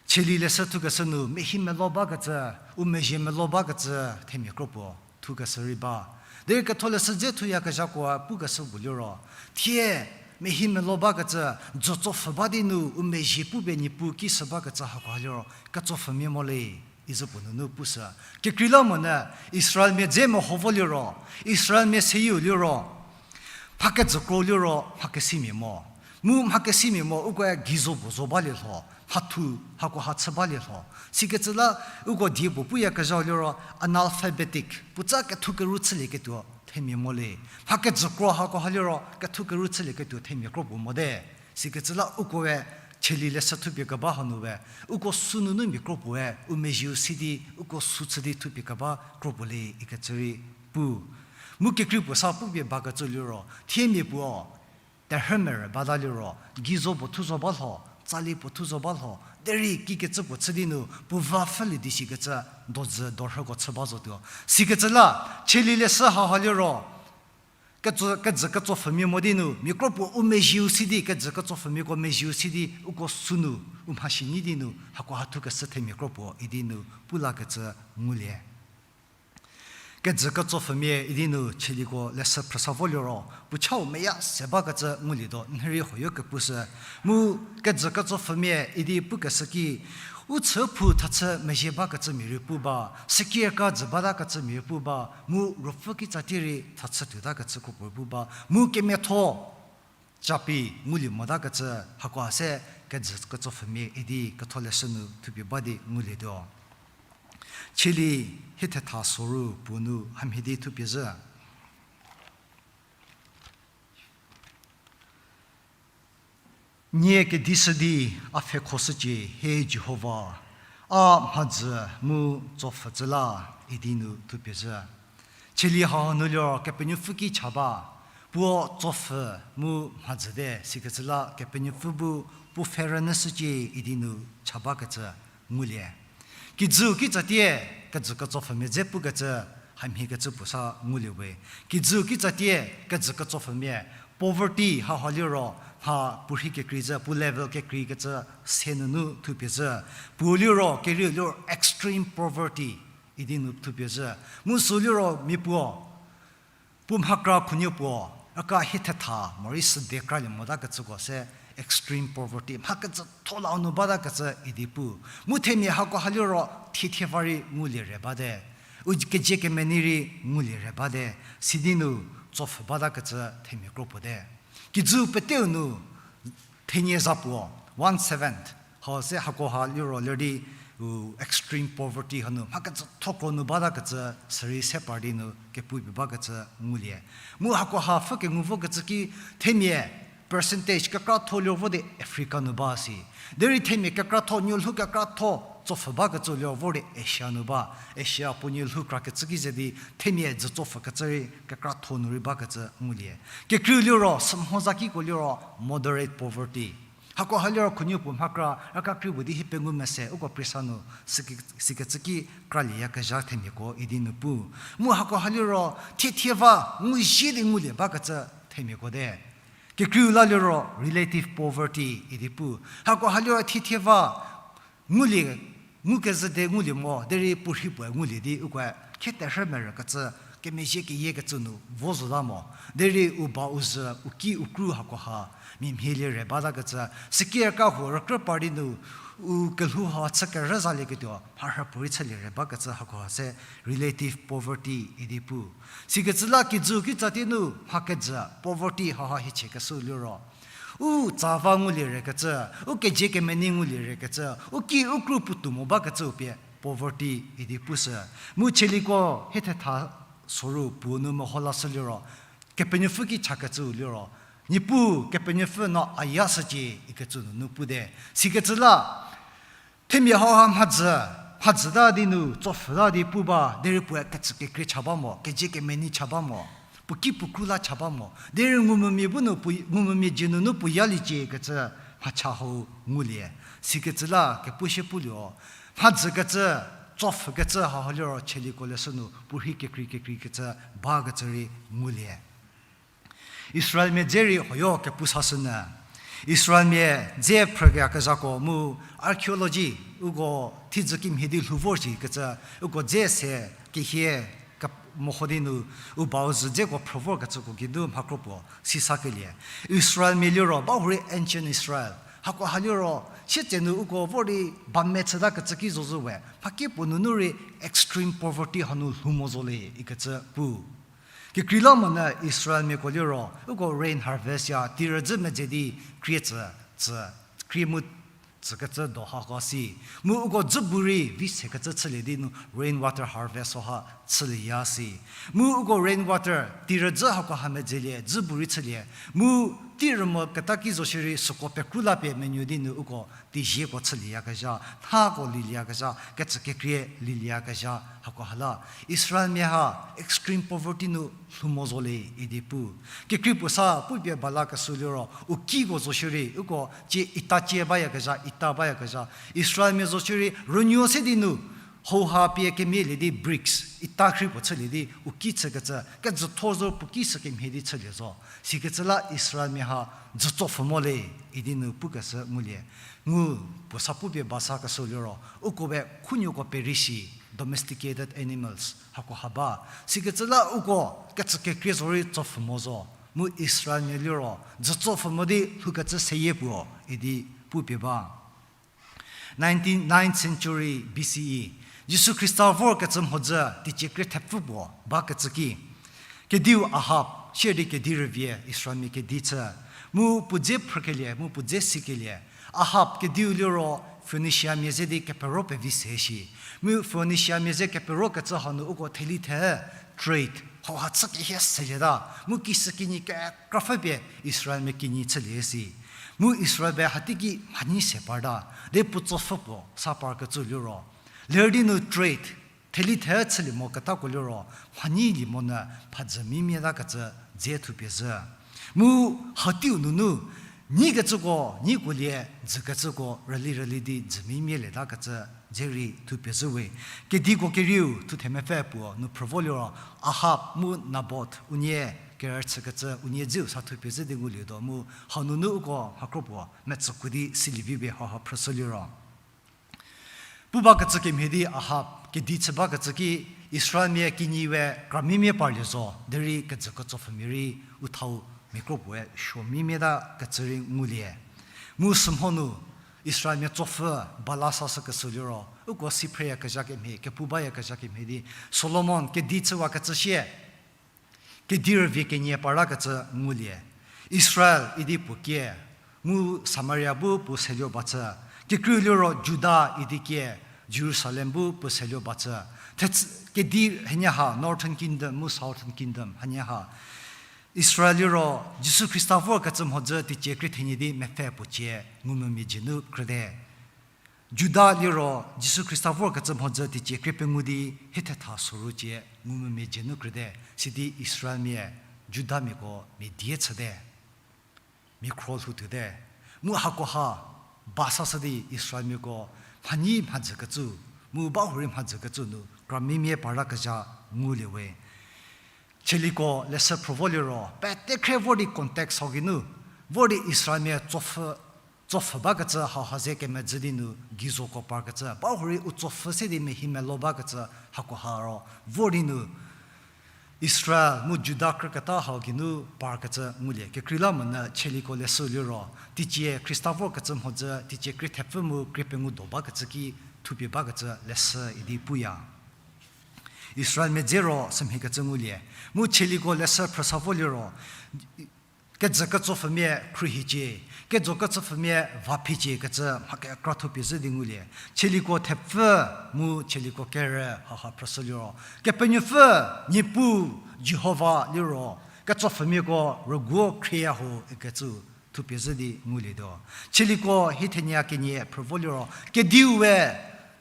Cheli leshü thukeshü nu mehi melo bakecü, u mezhie melo bakecü themia kro puo thukeshü rei ba. Derei Ketholeshü dze thuyakezhakoe pukeshü puo liro, thie mehi melo bakecü, dzütsopfhü ba di nu u mezhie pupie Niepuu ki shü bakecü hakoha liro ketsopfhümia mo le, izü puo nunu pushü. Kekreilamonyü Israelmia dze meho vo liro, Israelmia seyieu liro, mha kejükro liro mha kesimia mo. Mu mha kesimia mo, ukoe geizo puo zo balie lho, mhathu hakoha chü balie lho. Sikecü la uko die puo puyakezhau liro analphabetic, puotsa kethu keru chülieketuo themia mo le. Mha kejükro hakoha liro kethu keru chülieketuo themia kro puo mote. Sikecü la ukoe Cheli leshü thupie keba hanu we, uko sünunu mia kro puoe u mezhieu si di, uko sü chü di thupie keba kro puo le ikecü rei pu. Mu kekrei puo sa pupie bakecü liro, thiemia puo terhü merü bata liro, geizo puo thu zo ba lho, tsali puo thu zo ba lho, derei kikecü puo chü di nu puo va pfhülie di sikecü dozü dorhüko chü ba zotuo. Sikecü la, Cheli leshü haha liro, kejü, kejü ketsopfhümia mo di nu, mia kro puo u mezhieu si di, kejü ketsopfhümiako mezhieu si di, uko sünu, u mhasi nyi di nu, hakoha thukeshü themia kro puo idi nu pu lakecü ngulie. Kejü ketsopfhümia idi nu Cheliko leshü phrüsa vo liro, puo chau meya se bakecü ngulietuo, n rei hoyo kepushü. Mu kejü ketsopfhümia idi pukeshü ki, u chü phou thachü mezhie bakecü mia rei pu ba, sikirka jü batakecü mia rei pu ba, mu ruopfü kitsatie rei thachü tuotakecü kro puo rei pu ba, mu kemiatho capi ngulie motakecü hakoha se kejü ketsopfhümia idi Ketholeshü nu thupie ba di ngulietuo. Cheli hie thetha soru puo nu hamhie di thupie zhü. Nie kedishü di a pfhekhoshücie, he Jihova, a mhadzü mu tsopfhütsü la, idi nu thupie zhü. Cheli hau nu liro Kepenuopfü ki cha ba, puo tsopfhü mu mhadzü te, sikecü la Kepenuopfü bu puo pfhe rünyüshücie idi nu cha bakecü ngulie. Kijüu kitsatie kejü ketsopfhümia dze pukecü hamhiekecü puo sa ngulie we. Kijüu kitsatie kejü ketsopfhümia, poverty hauha liro mha puorhi kekrei zhü, puo level kekreikecü se nunu thupie zhü. Puo liro, kerieu liro extreme poverty idi nu thupie zhü. Mu sü liro mia puo, puo mhakra khunuo puo, raka hie thetha morei süde kralie motakecüko se extreme poverty, mha kejütho la nu batakecü idi pu. Mu themia hakoha liro thiethie va rei ngulie re bate. U kezie kemenei rei ngulie re bate. Sidi nu tsopfhü batakecü themia kro puo te. Kijüu peteu nu thenie za puo, one seventh, hau se hakoha liro ler di, u extreme poverty hanu mha kejütho kro nu batakecü sürei se par di nu kepupie bakecü ngulie. Mu hakoha pfhü kengu vokecü ki themia percentage kekratho liro vo di Africa nu ba si. Derei themia kekratho, nuolhou kekratho tsopfhü bakecü liro vor di Asia nu ba. Asia puo nuolhou krakecü ki ze di themia dzü tsopfhükecü rei kekratho nu rei bakecü ngulie. Kekreiu liro, sümhoza kiko liro moderate poverty. Hakoha liro khunuo puo mhakra, raka kri puo di hie pengou mese, uko priesa nu, siki-, sikecü ki kralieyakezha themiako idi nu pu. Mu hakoha liro thiethie va nguzie di ngulie bakecü themiako te. Kekreiu la liro relative poverty idi pu. Hakoha liro thiethie va ngulie, ngukezhü de ngulie mo, derei puorhi puoe ngulie di ukoe khe terhü merükecü, kemezhie keyiekecü nu vo zota mo. Derei u ba u zhü, u ki u kru hakoha mia mhielie re batakecü, sikirka huo rükrü par di nu, u kelhou ha chü kerüzalieketuo mharhü puorei chülie re bakecü hakoha se relative poverty idi pu. Sikecü la kijüu kitsatie nu mha kejü poverty hauha hiecie keshü liro, u tsa va ngulie rekecü, u kezie kemenei ngulie rekecü, u ki u kru puotou mo bakecüu pie poverty idi pushü. Mu Cheliko hie thetha soru puo nu meho lashü liro, Kepenuopfü ki chakecüu liro, Niepuu Kepenuopfü no a yashücie ikecü nunu pute. Sikecü la themia hauha mhadzü, mhadzüta di nu tsopfhüta di pu ba, derei puoe kecü kekrei cha ba mo, kezie kemenei cha ba mo, puo ki puo kru la cha ba mo, derei ngumvümia bu nu puo, ngumvümia dzie nunu puo yaliecie kecü mhacha hau ngulie. Sikecü la kepu shie pulie, mhadzükecü, tsopfhükecü hauha liro Cheliko leshü nu puorhi kekrei kekreikecü bakecü rei ngulie. Israelmia dze rei hoyo kepu sashünyü. Israelmia dze phrüyakezhako mu archaeology, uko thiedzü kimhie di lhou vor shi kecü, uko dze se kehie ke-, meho di nu, u bau zhü dzeko phrü vorkecüko geinu mhakro puo sisakelie. Israelmia liro, ba hurei ancient Israel. Hakoha liro, sietsenu uko vor di ba mechütakecü ki zozhü we, mhakipuo nunu rei extreme poverty hanu lhou mo zo le ikecü pu. Kekreilamonyü Israelmiako liro, uko rain harvest ya, tirüzhü medze di krie tsü, tsü, krie mu tsükecü do hako si. Mu uko dzübu rei vi sekecü chülie di nu rain water harvest ha chülieya si. Mu uko rain water, tirüzhü hakoha medzelie, dzübu rei chülie. Mu tirü mo keta ki zo shierei süko pekru la pie menuo di nu uko tizieko chülieyakezha, nhako lilieyakezha, kecü kekrie lilieyakezha, hakoha la. Israelmia ha extreme poverty nu lhou mo zo le idi pu. Kekrei puo sa pupie balakeshü liro, u kiko zo shierei, uko cie ita cie bayakezha, ita bayakezha. Israelmia zo shierei, rünuo se di nu, houha pie kemielie di bricks, ita khrei puo chülie di, u ki chükecü, kejütho zo puo ki sü kemhie di chülie zo. Sikecü la Israelmia ha dzütsopfhü mo le, idi nu pukeshü ngulie. Ngu puo sa pupie basakeshü liro, uko be khunuoko perishi, domesticated animals, hakoha ba. Sikecü la uko kecü kekrie zorei tsopfhü mo zo. Mu Israelmia liro, dzütsopfhü mo di lhoukecü seyie puo, idi pupie ba. Nineteenth, ninth century B C E, Jisu Khrista vorkecü mhodzü teicie krie thepfü puo bakecü ki, kediu Ahab, sierei kedi rüvie Israelmia kedi chü, mu puo dze phrükelie, mu puo dze sikelie. Ahab kediu liro Phoeniciamia ze di kepero pevi se shi. Mu Phoeniciamia ze keperokecü hanu uko theli the trade hauha chü kehie selieta. Mu kishükinyi kekrapfü pie Israelmia kinyi chülie si. Mu Israel be hateiki mhanyi se parta, de puo tsopfhü puo sa parkecü liro, ler di nu trade, theli the chülie mo ketako liro, mhanyi lie monyü phadzü mimieta kecü dze thupie zhü. Mu hateiu nunu, nyikecüko, nyiko lie, dzükecüko, rüli rüli di dzü mimie lieta kecü dze rei thupie zhü we. Kediko kerieu, thu themepfü puo nu phrü vo liro, Ahab mu Nabot, unie kerüchükecü, unie dzeu sa thupie zhü di ngulietuo mu, hanunu uko mhakro puo, metsüko di silievi be haha phrüshü liro. Pu bakecü kemhie di Ahab kedi chü bakecü ki Israelmia kinyi we kramimie parlie zo, derei kejü ketsopfhümia rei u thau mia kro puoe suo mimieta kecü rei ngulie. Mu sümhonu Israelmia tsopfhü bala sashükeshü liro, uko si phreyakezha kemhie, kepu bayakezha kemhie di Solomon kedi chüwakecü sie, kedi rüvie kenie parakecü ngulie. Israel idi puo kie, mu Samaria bu puo seluo bacü. Kekreiu liro Juda idi kie, Jerusalem bu puo seluo bacü. Thetsü-, kedi hanie ha, Northern Kingdom mu Southern Kingdom hanie ha. Israel liro Jisu Khrista vorkecü mhodzü teicie krie thenie di mepfü puo cie ngumvümia dzie nu krüte. Juda liro Jisu Khrista vorkecü mhodzü teicie krie pengou di hie thetha soru cie ngumvümia dzie nu krüte, sidi Israelmia, Judamiako mia die chüte, mia khro lhou tuote. Mu hakoha ba sashü di Israelmiako mhanyi mhadzükecü, mu bahurei mhadzükecü nu kramimie parakezha ngulie we. Chieliko leshü phrü vo liro, pete khre vor di context hau geinu, vor di Israelmia tsopfhü, tsopfhü bakecü hauha ze kemedzü di nu gei zoko parkecü, bahurei u tsopfhü se di mehi melo bakecü hakoha ro, vor di nu Israel mu Juda krüketa hau geinu parkecü ngulie. Kekreilamonyü Chieliko leshü liro, teicie Khrista vorkecü mhodzü teicie krie thepfü mu krie pengou do bakecü ki thupie bakecü leshü idi puya. Israelmia dze ro sümhiekecü ngulie. Mu Chieliko leshü phrüsa vo liro, kejü ketsopfhümia khruohicie, kejü ketsopfhümia vaphicie kecü mha kekra thupie zhü di ngulie. Chieliko thepfü mu Chieliko kerü haha phrüshü liro, Kepenuopfü, Niepuu, Jihova liro, ketsopfhümiako rüguo khrieya ho ikecü thupie zhü di ngulietuo. Chieliko hie thenie kenie phrü vo liro, Kediu we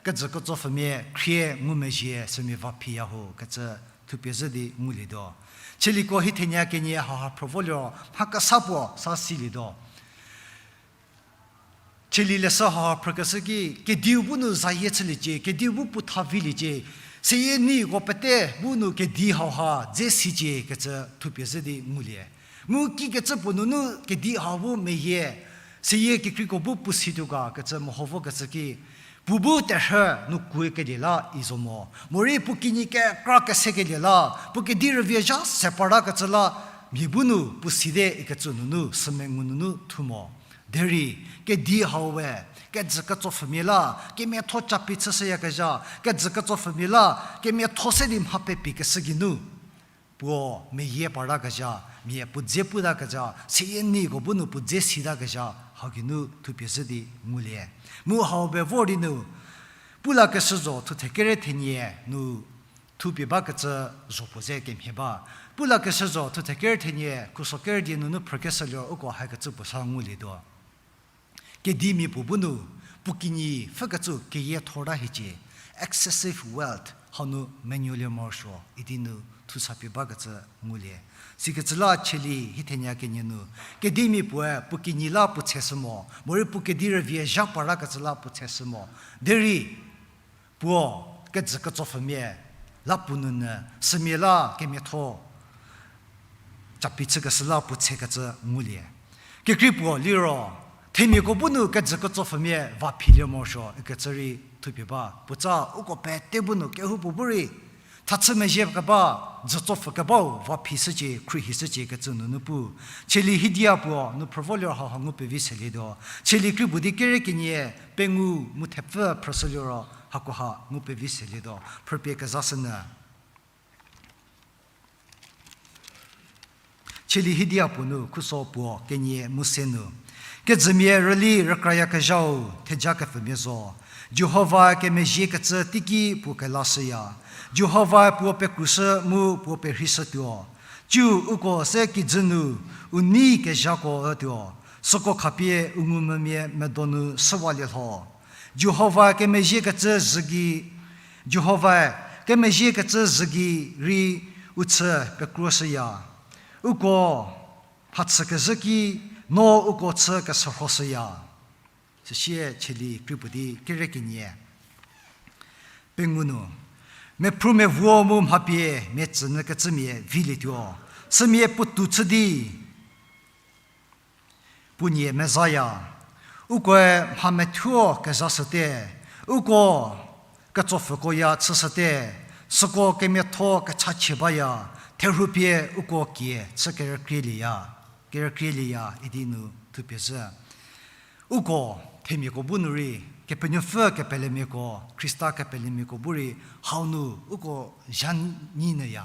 kejü ketsopfhümia khrie ngumezhie sümia vaphiya ho kecü thupie zhü di ngulietuo. Chieliko hie thenie kenie haha phrü vo liro, mha kesa puo sa silietuo. Chieli leshü haha phrükeshü ki, Kediu bu nu zayie chüliecie, Kediu bu puotha viliecie, seyie niko pete bu nu kedi hauha dze sicie kecü thupie zhü di ngulie. Mu kikecü puo nunu kedi hau bu meyie, seyie kekreiko bu puo situo ga kecü meho vokecü ki, puo bu terhü nu kuokelie la i zo mo. Morei puo kinyi kekra kesekelie la, puo kedi rüvie zha se partakecü la, mia bu nu puo site ikecü nunu, sümengu nunu thu mo. Derei, kedi hau we, kejü ketsopfhümia la, kemiatho capi chüshüyakezha, kejü ketsopfhümia la, kemiatho se di mha pepikeshü geinu puo meyie partakezha, mia puo dze putakezha, seyie neiko bu nu puo dze sitakezha, hau geinu thupie zhü di ngulie. Mu hau be vor di nu, Pulakeshü zo thuthe kere thenie nu thupie bakecü zho puo ze kemhie ba. Pulakeshü zo thuthe kere thenie khuso kere die nunu phrükeshü liro uko hakecü puo sa ngulietuo. Kedimia puo bu nu, puo kinyi pfhükecü keyiethorta hiecie, excessive wealth, hau nu menuolie morosuo, idi nu thusapie bakecü ngulie. Sikecü la cheli hithenia kenie nu, kedimia puoe puo kinyi la puo tsheshü mo, morei puo kedi rüvie zha partakecü la puo tsheshü mo. Derei, puo kejü ketsopfhümia la puo nunyü, sümia la kemiatho capi chükeshü la puo tshekecü ngulie. Kekrei puo liro, themiako bu nu kejü ketsopfhümia va philie morosuo ikecü rei thupie ba. Puotsa uko pete bu nu kehoupuo bu rei, thachü mezhie keba, jütsopfü kebau va phishücie, khruohishücie ikecü nunu pu. Cheli hidia puo nu phrü vo liro hauha ngu pevi selietuo. Cheli kri puo di kere kenie pengou mu thepfü phrüshü liro hakoha ngu pevi selietuo. Phrüpie kezashünyü. Cheli hidia puo nu khuso puo kenie mu se nu, kejümia rüli rükrayakezhau theja kepfümia zo. Jihova kemezhiekecü teiki puo kelashüya. Jihova puo pekrushü mu puo perheishütuo. Ciu uko se kijü nu u nei kezhako ütuo. Süko khapie u ngumvümia medo nu shüwalie lho. Jihova kemezhiekecü zhü gei, Jihova kemezhiekecü zhü gei rei u chü pekruoshüya. Uko mhachükezhü ki no uko chü keshürhoshüya. Süsie cheli kri puo di kere kenie pengou nu, mephru mevuo mu mhapie mia tsünyükecümia vilietuo. Sümia puotou chü di puo nie mezaya. Ukoe mha methuo kezashüte, uko ketsopfükoya chüshüte, süko kemiatho kechachie baya, therhupie uko kie chü kerükrielieya, kerükrielieya idi nu thupie zhü. Uko themiako bu nu rei, Kepenuopfü kepelemiako, Khrista kepelemiako bu rei, hau nu uko zha nyinyüya.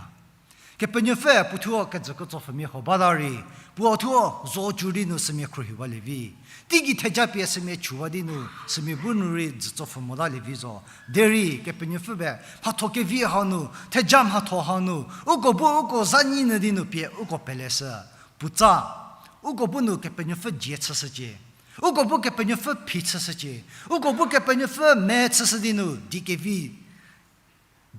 Kepenuopfü puothuo kejü ketsopfümia huo bata rei, puo thuo zo cü di nu sümia khruohiwalie vi. Teigei theja pie sümia chüwa di nu, sümia bu nu rei jütsopfü motalie vi zo. Derei Kepenuopfü be mhatho kevi hau nu, theja mhatho hau nu, uko bu uko zha nyinyü di nu pie uko peleshü. Puotsa, uko bu nu Kepenuopfü dzie chüshücie. Uko bu Kepenuopfü phi chüshücie. Uko bu Kepenuopfü me chüshü di nu, die kevi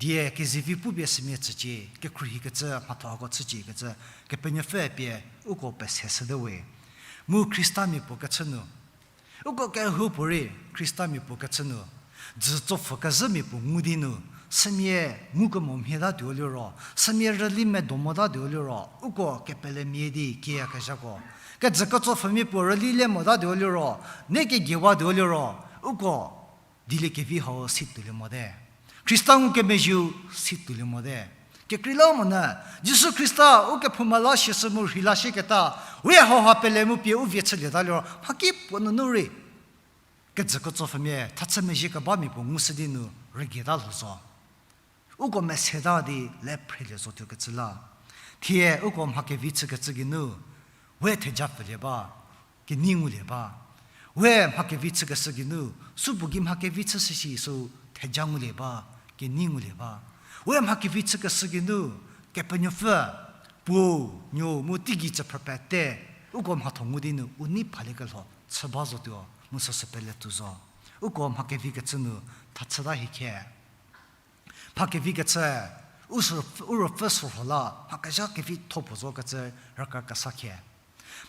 die kezivi pupie sümia tsücie, kekhruohikecü mhatho hako chücie kecü, Kepenuopfü pie uko peseshüte we. Mu Khristamia puo kechü nu, uko kehoupuorei Khristamia puo kechü nu, jütsopfü kezhümia puo ngu di nu, sümia ngukemo mhie tatuo liro, sümia rüli medo motatuo liro, uko kepelemia di kieyakezhako. Kejü ketsopfümia puo rüli le motatuo liro, ne kegiewatuo liro, uko dieliekevi hau si toulie mote. Khrista ngukemezhieu si toulie mote. Kekreilamonyü, Jisu Khrista ukephouma la shieshü mu rhei la shieketa, we hauha pele mu pie u vie chülieta liro, mhaki puo nunu rei kejü ketsopfümia, thachü mezhie kebamia puo ngushü di nu rügieta lho zo. Uko meseta di le phrelie zotuo kecü la. Thie uko mha kevi chükecü geinu, we theja pfülie ba, kenei ngulie ba. We mha kevi chükeshü geinu, supuo gei mha kevi chüshü shi sü theja ngulie ba, kenei ngulie ba. We mha kevi chükeshü geinu, Kepenuopfü, Puo, Nuou mu teigei chüphrü pete, uko mhatho ngu di nu u nei phaliekelho chü ba zotuo, mu süsü pele tuo zo. Uko mha kevi kechü nu thachüta hie khe. Mha kevi kechü, u sü, u ruopfü sürho la mha kezha kevitho puo zo kecü raka kesa khe.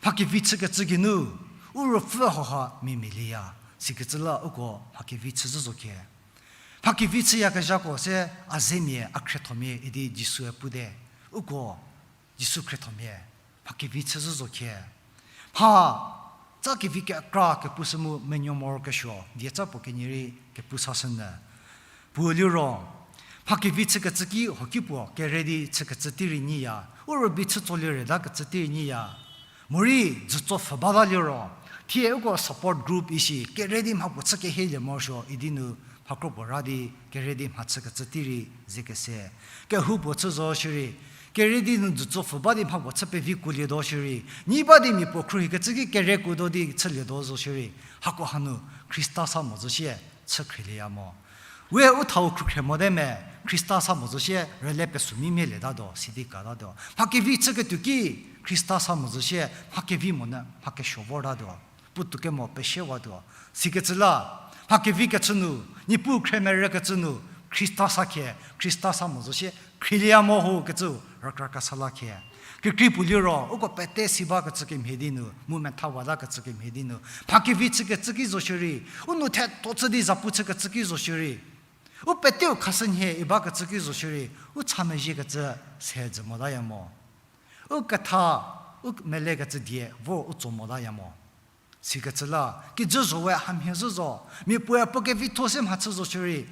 Mha kevi chükecü geinu, u ruopfü hauha mia mialieya, sikecü la uko mha kevi chüzhü zo khe. Mha kevi chüyakezhako se a zemia, a khriethomia idi Jisue pute, uko Jisu khriethomia. Mha kevi chüzhü zo khie. Mha tsa kevi kekra kepushü mu menuo morokesuo, dietsa puo kenie rei kepu sashünyü. Puo liro, mha kevi chükecü ki hoki puo kere di chükecü tei rei nyiya, u rübei chü tsolie reta kecü tei rei nyiya. Morei dzütso pfhü bata liro, thie uko support group ishi, kere di mha puo chü kehielie morosuo idi nu, mha kro puo ra di kere di mha chükecü tei rei ze kese. Kehoupuo chü zo shierei, kere di nu dzütso pfhü ba di mha puo chü pevi kuolietuo shierei, nyi ba di mia puo khruohikecü ki kere kuotuo di chülietuo zo shierei, hako hanu Khrista sa mo zo shie chü khrielieya mo. We u thau khrükhrie mote me, Khrista sa mo zo shie rüle pesü mi melietatuo, sidi katatuo. Mha kevi chüketuo ki Khrista sa mo zo shie mha kevi monyü mha kesuo vortatuo. Puotou kemo pesiewatuo. Sikecü la, mha kevi kechü nu, Niepuu khremerükecü nu, Khrista sa khie, Khrista sa mo zo shie, khrielieya mo ho kecü, rükra kesa la khie. Kekrei puo liro, uko pete si bakecü kemhie di nu, mu methawata kecü kemhie di nu, mha kevi chükecü ki zo shierei, u nou thetho chü di zapu chükecü ki zo shierei, u peteu khashünhie i bakecü ki zo shierei, u cha mezhiekecü se jü motaya mo. U ketha, u melekecü die vor u tso motaya mo. Sikecü la, kijü zo we hamhie zhü zo, mia puoe puo kevitho se mhachü zo shierei,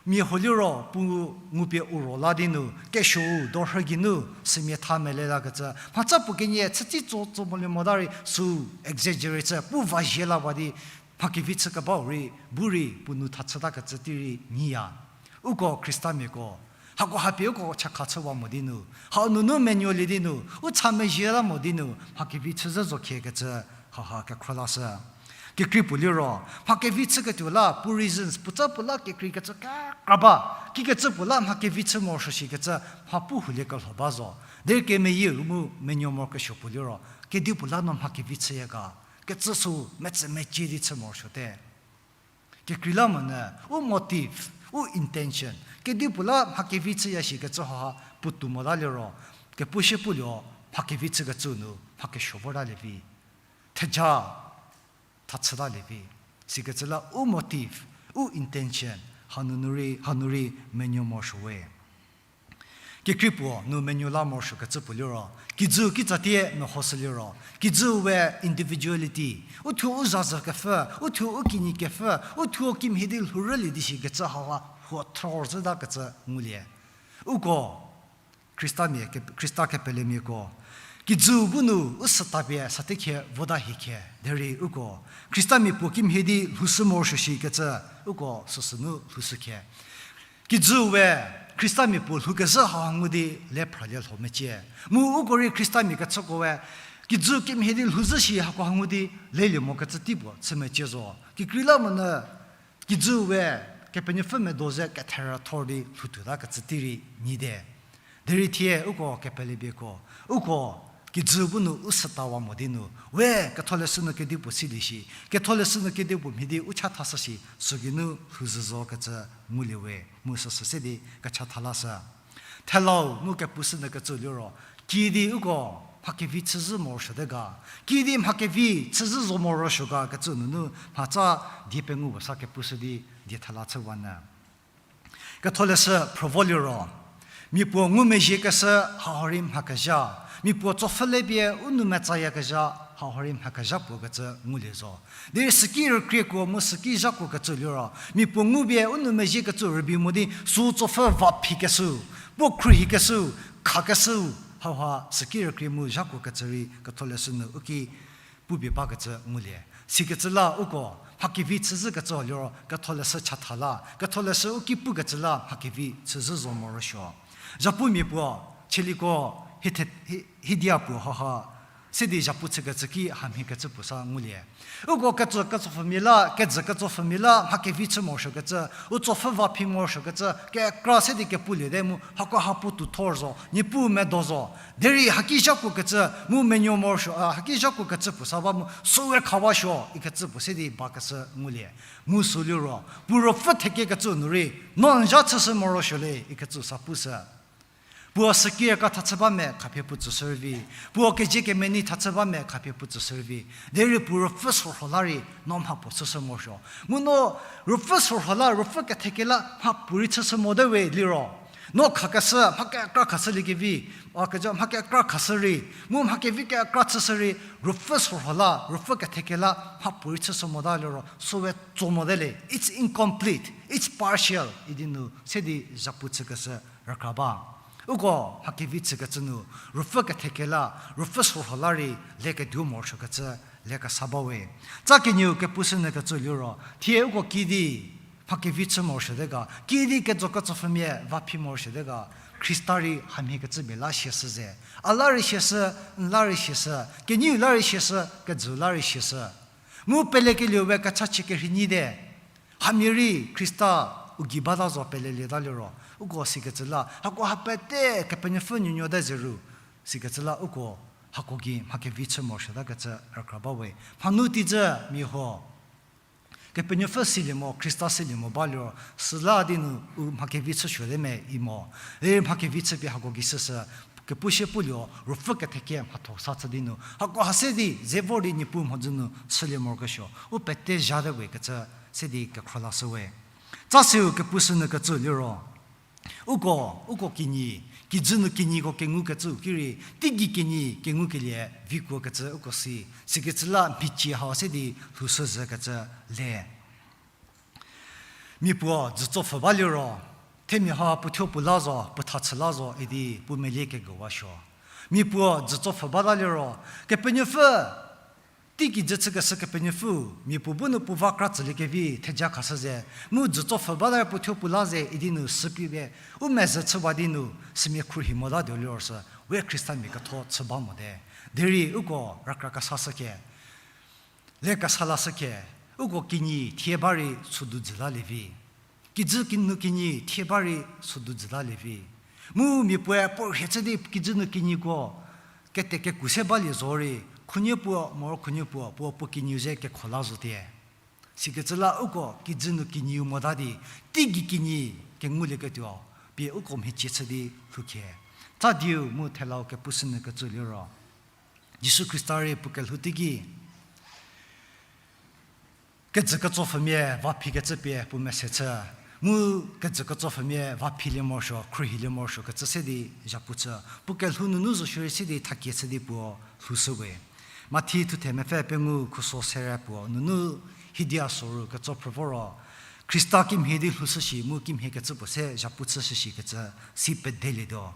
mia huo liro puo ngupie u ro la di nu, kesuou dorhü geinu, sümia tha mele lakecü, mhatsa puo kenie chütsi tso tso molie mota rei, sü exaggerate chü, pu va zhie la ba di, mha kevi chü kebau rei, bu rei, puo nou tha chütakecü tei rei nyiya. Uko Khristamiako, hako hapie uko chakha chüwa mo di nu, hau nunu menuolie di nu, u cha mezhie la mo di nu, mha kevi chüzhü zo khie kecü, haha kekhro lashü. Kekrei puo liro, mha kevi chüketuo la, puo reasons, puotsa puo la kekreikecü kekra ba, kikecü puo la mha kevi chü morosuo shikecü, mha pu hulie kelho ba zo. Derei kemeyie u mu menuo morokesuo puo liro, kedipuo la no mha kevi chüya ga, kecü sü metsü mecie di chü morosuote. Kekreilamonyü, u motive, u intention, kedipuo la mha kevi chüya shikecü haha puotou mota liro, kepushü puo liro, mha kevi chükecü nu, mha kesuo vortalie vi. Theja, tha chütalie vi. Sikecü la u motive, u intention, hanu nu rei, hanu rei menuo morosuo we. Kekrei puo nu menuo la morosuokecü puo liro, kijü kitsatie mehoshü liro, kijü we individuality, uthuo u zazü kepfü, uthuo u kinyi kepfü, uthuo kimhie di lhourülie di shikecü haha huo thor zhütakecü ngulie. Uko, Khristamia ke-, Khrista kepelemiako, kijü bu nu u süta pie satekhie vota hie khie, derei uko, Khristamia puo kimhie di lhoushü morosuo shikecü, uko süsü nu lhoushü khie. Kijü we Khristamia puo lhoukezhü ha ngu di le phralie lho mecie. Mu uko rei Khristamia kechüko we, kijü kimhie di lhouzhü shi hako ha ngu di lelie mokecü tei puo chü mecie zo. Kekreilamonyü, kijü we Kepenuopfü medo ze ketherü thor di lhoutuotakecü tei rei nyite. Derei thie uko kepelebieko, uko kijü bu nu u sütawa mo di nu, we Ketholeshü nu kedipuo silie shi, Ketholeshü nu kedipuo mhie di u chathashü shi, sügeinu lhouzhü zokecü ngulie we, mu süsü se di kechatha lashü. Thelau mu kepushünyükecü liro, kiüdi uko mha kevi chüzhü morosuote ga, kiüdi mha kevi chüzhü zo morosuo ga kecü nunu mhatsa die pengou puo sa kepushü di die thela chüwanyü. Ketholeshü phrü vo liro, mia puo ngumezhiekeshü hau rei mhakezha, mia puo tsopfhü le pie u nou metsayakezha hau rei mhakezha puo kecü ngulie zo. Derei süki rükriekuo mu süki zhakuokecü liro, mia puo ngupie u nou mezhiekecü rübei mo di sü tsopfhü va phikeshü, puo khruohikeshü, khakeshü, hauha süki rükrie mu zhakuokecü rei Ketholeshü nu u ki pupie bakecü ngulie. Sikecü la uko mha kevi chüzhükecü liro Ketholeshü chatha la, Ketholeshü u ki pukecü la mha kevi chüzhü zo morosuo. Zhapumia puo, chieliko, hithe-, hi-, hidia puo hauha, se di zhapu chükecü ki hamhiekecü puo sa ngulie. Uko ketsü, ketsopfhümia la, kejü ketsopfhümia la mha kevi chü morosuokecü, u tsopfhü va phi morosuokecü, kekra se di kepuliete mu hako ha puotou thor zo, Niepuu medo zo. Derei haki zhakuokecü, mu menuo morosuo, a, haki zhakuokecü puo sa ba mu, süwe khawasuo, ikecü puo se di bakeshü ngulie. Mu sü liro, puo ruopfü thekiekecü nu rei, no n zha chüshü morosuo le, ikecü sa pushü. Puo süki rüka thachü ba me khapie puo tsüshü rüvi. Puo kezie kemenei thachü ba me khapie puo tsüshü rüvi. Derei puo ruopfü sorho la rei no mha puo chüshü morosuo. Mu no ruopfü sorho la, ruopfü kethekie la mha puorei chüshü mote we liro, No khakeshü, mha kekra khashüliekevi, a, kejo mha kekra khashü rei, mu mha kevi kekra chüshü rei, ruopfü sorho la, ruopfü ketheke la, mhapuorei chüshü mota liro, süwe tso mote le, it's incomplete, it's partial, idi nu, se di zhapu chükeshü rükra ba. Uko mha kevi chükecü nu, ruopfü ketheke la, ruopfü sorho la rei, le keduo morosuokecü, le kesa bawe. Tsa kenieu kepushünyü kecü liro, thie uko kidi, mha kevi chü morosuote ga, kidi kejo ketsopfhümia va phi morosuote ga, Khrista rei hamhie kecü mia la siashü ze. A la rei siashü, n la rei siashü, kenieu la rei siashü, kejü la rei siashü. Mu pelekelieu we kechachie kerhei nyite. Hamhie rei Khrista u gei bata zo pelelieta liro, uko sikecü la, hako ha pete Kepenuopfü nuonuo te zeru, sikecü la uko hako gei mha kevi chü morosuotakecü rükra bawe. Mhanu teijü mia huo, Kepenuopfü silie mo, Khrista silie mo ba liro, süla di nu u mha kevi chüsuote me i mo. Derei mha kevi chüpie hako gei süsü, kepu sie pulie, ruopfü ketheke mhatho sa chü di nu, hako ha se di, ze vor di Niepuu mhodzü nu chülie morokesuo, u pete zhate we kecü, se di kekhro lashüwe. Tsa seu kepushünyü kecü liro, uko, uko kinyi, kijü nu kinyiko kengukecüu ki rei, teigei kinyi kengukelie vikuokecü uko si, sikecü la mhicie hau se di lhoushü zhükecü le. Mia puo dzütsopfhü ba liro, themia ha puothuo puo la zo, puo tha chü la zo idi puo melie kegüwasuo. Mia puo dzütsopfhü bata liro, Kepenuopfü, teikijü chükeshü Kepenuopfü, mia puo bu nu puo va kra tsüliekevi theja khashü ze, mu dzütsopfhü bata puothuo puo la ze idi nu süpie, u mezhü chüwa di nu, sümia khruohi motatuo liro sü, we Khristamia ketho chü ba mote. Derei uko rükra kesashüke, le kesa lashüke, uko kinyi thie ba rei sodu jü lalie vi. Kijü ki nu kinyi thie ba rei sodu jü lalie vi. Mu mia puoe puo rhie chü di kijü nu kinyiko, kete keku se balie zorei, khunuo puo, moro khunuo puo, puo puo kinyi ze kekho la zotie. Sikecü la uko kijü nu kinyiu mota di, teigei kinyi kengulieketuo, pie uko mhicie chü di lhoukhie. Tsa dieu mu thelau kepushünyü kecü liro, Jisu Khrista rei puo kelhou teiki, kejü ketsopfhümia va phikecü pie puo mese chü. Mu kejü ketsopfhümia va philie morosuo, khruohilie morosuo kecü se di zhapu chü. Puo kelhou nunu zo shierei se di thakie chü di puo lhoushüwe. Mathi thuthe mepfü pengou khuso sere puo nunu hidia soru ketsopfhü voro, Khrista kimhie di lhoushü shi mu kimhie kecü puo se zhapu chüshü shikecü si pedelietuo.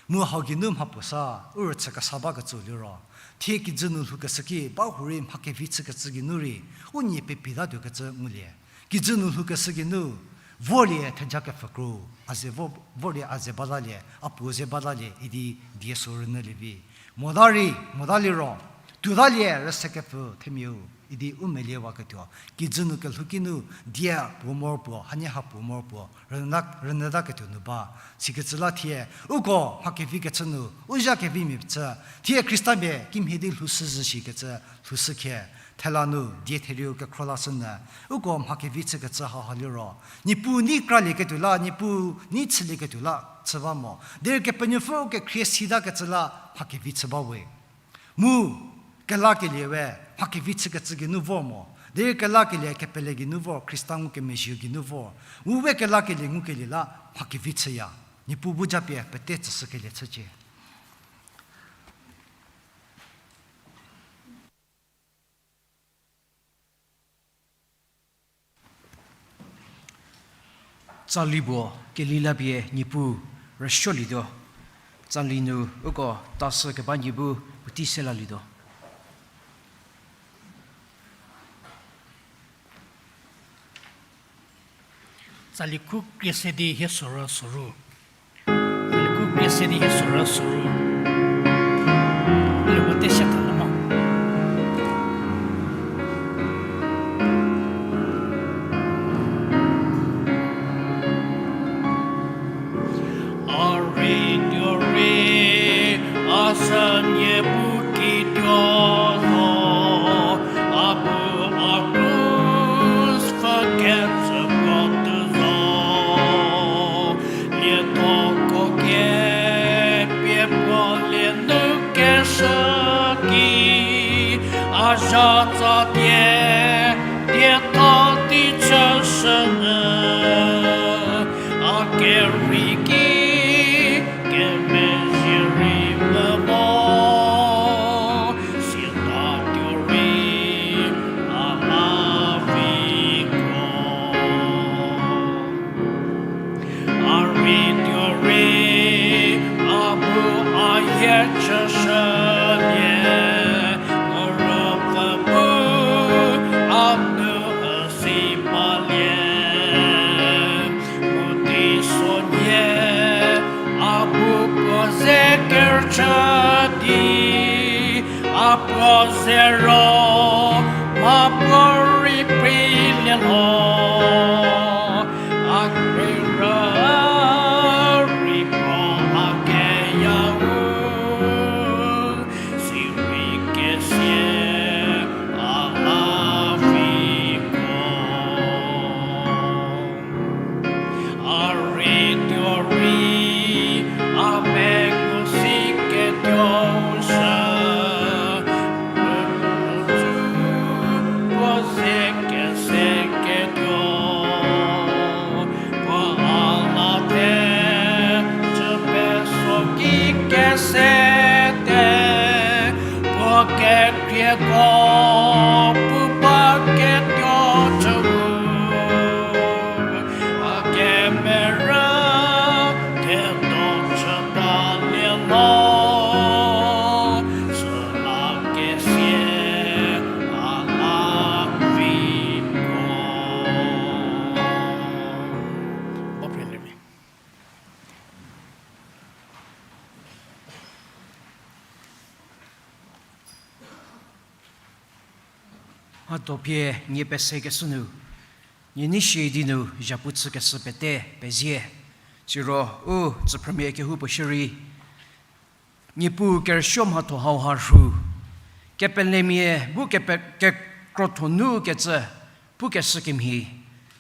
Mu hau geinu mha puo sa, u rüchü kesa bakecü liro, thie kijü nu lhoukeshü ki bahurei mha kevi chükecü geinu rei, u nie pepitatuokecü ngulie. Kijü nu lhoukeshü geinu, vorlie theja kepfhükro, a ze vo-, vorlie a ze batalie, a puo ze batalie idi die sü rünyülie vi. Mota rei, mota liro, tuotalie rüse kepfü themiau idi u meliewaketuo. Kijü nu kelhou kinu, die puo moropuo, hanie ha puo moropuo, rünyüta, rünyütaketuo nu ba. Sikecü la thie, uko mha kevi kechü nu, u zha kevimia chü, thie Khristapie kimhie di lhoushü zhü shikecü, lhoushükhie, thela nu, die therieu kekhro lashünyü, uko mha kevi chükecü hauha liro, Niepuu nei kralieketuo la, Niepuu nei chülieketuo la, chü ba mo. Derei Kepenuopfü kekhrie sitakecü la, mha kevi chü bawe. Mu, kelakelie we, mha kevi chükecü geinu vor mo. Derei kelakelie kepele geinu vor, Khrista ngukemezhieu geinu vor. Mu we kelakelie ngukelie la, mha kevi chüya. Niepuu bu japie pete tsüshükelie chücie. Tsali puo kelila pie Niepuu rüsuolietuo. Tsali nu uko tasü keba nie bu puotei se lalietuo. Tsali khu krie se di hie sorou sorou. Tsali khu krie se di hie sorou sorou. Liro te se tha lama. A rei tuo rei, a sanie pu ki tuo zo, a bu a krus pfhükecü puo tuo zo. Lietho ko kie pie puo lie nu keshü ki, a zha tsatie, dietho tei chüshünyü, a kerei ki chü di, a puo ze ro, mha puo rei preilie lho, a krei rü rei puo a keyau, sirei kesia a la viko. A rei tuo rei, a mengu si ketuou shü, puo ze kese ketuo, puo a la the, chü peso ki kese te, puo kekrieko pu ba ketuo chü, a kemerü ketuo chütalie lho, süla kesia a la viko. Mhatho pie nie pesekeshü nu, nie nei shi di nu zhapu chükeshü pete pezie. Siro u tsüphrümia kehoupuo shierei, Niepuu kerüsuo mhatho hauha rhu, kepelemia bu kepe-, kekrothonu kecü pukeshü kemhie,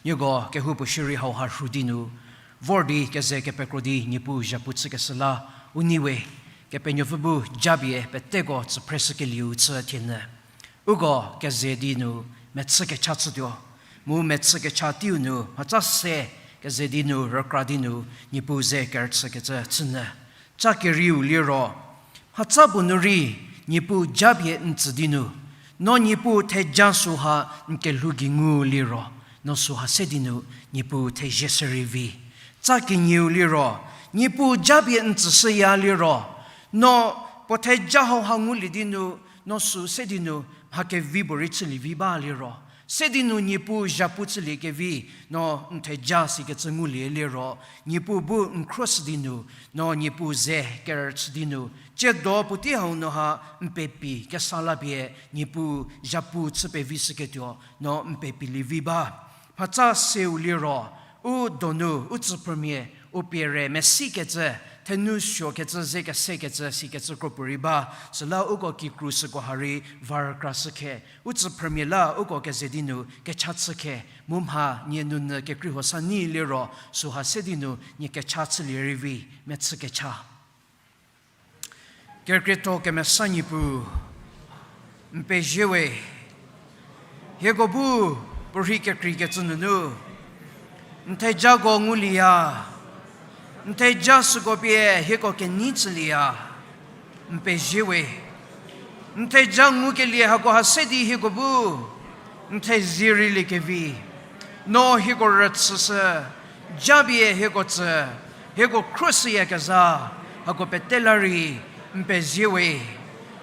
nieko kehoupuo shierei hauha rhu di nu vor di keze kepekro di Niepuu zhapu chükeshü la u nei we. Kepenuopfü bu japie peteko tsüphreshükelieu chü thienyü. Uko keze di nu mechü kecha chütuo, mu mechü kecha teiu nu mhatsa se keze di nu rükra di nu Niepuu ze kerüchükecü chünyü. Ca kerieu liro, mhatsa puo nu rei Niepuu japie n tsü di nu, no Niepuu theja süha n kelhou gei ngu liro, no süha se di nu Niepuu thezie shürei vi. Ca kenieu liro, Niepuu japie n tsüshüya liro, no puo theja hauha ngulie di nu, no sü se di nu mha kevi puo rei chülie vi ba liro, se di nu Niepuu zhapu chülie kevi, no n theja sikecü ngulie liro, Niepuu bu n khruoshü di nu, no Niepuu ze kerüchü di nu, tsiedo puotei hau nu ha n pepi kesa la pie Niepuu zhapu chü pevi shüketuo, no n pepilie vi ba. Mhatsa seu liro, u donu u tsüphrümia u pie re mesikecü, thenu suokecü, ze kesekecü, sikecü kropuorei ba, süla uko kikru süko ha rei va rükrashükhe, u tsüphrümia la uko keze di nu kecha chükhe, mu mha nie nunyü kekrei huo sa nyi liro, süha se di nu nie kecha chülie rei vi, mechü kecha. Kerükrietho kemesa Niepuu, n pezie we, hieko bu puorhi kekreikecü nunu, n thejako ngulieya, n theja süko pie hieko kenei chülieya, n pezie we. N theja ngukelie hako ha se di hieko bu n thezie rei liekevi, no hieko rüchüshü, japie hieko tsü, hieko khruoshüyakezha, hako pete la rei n pezie we.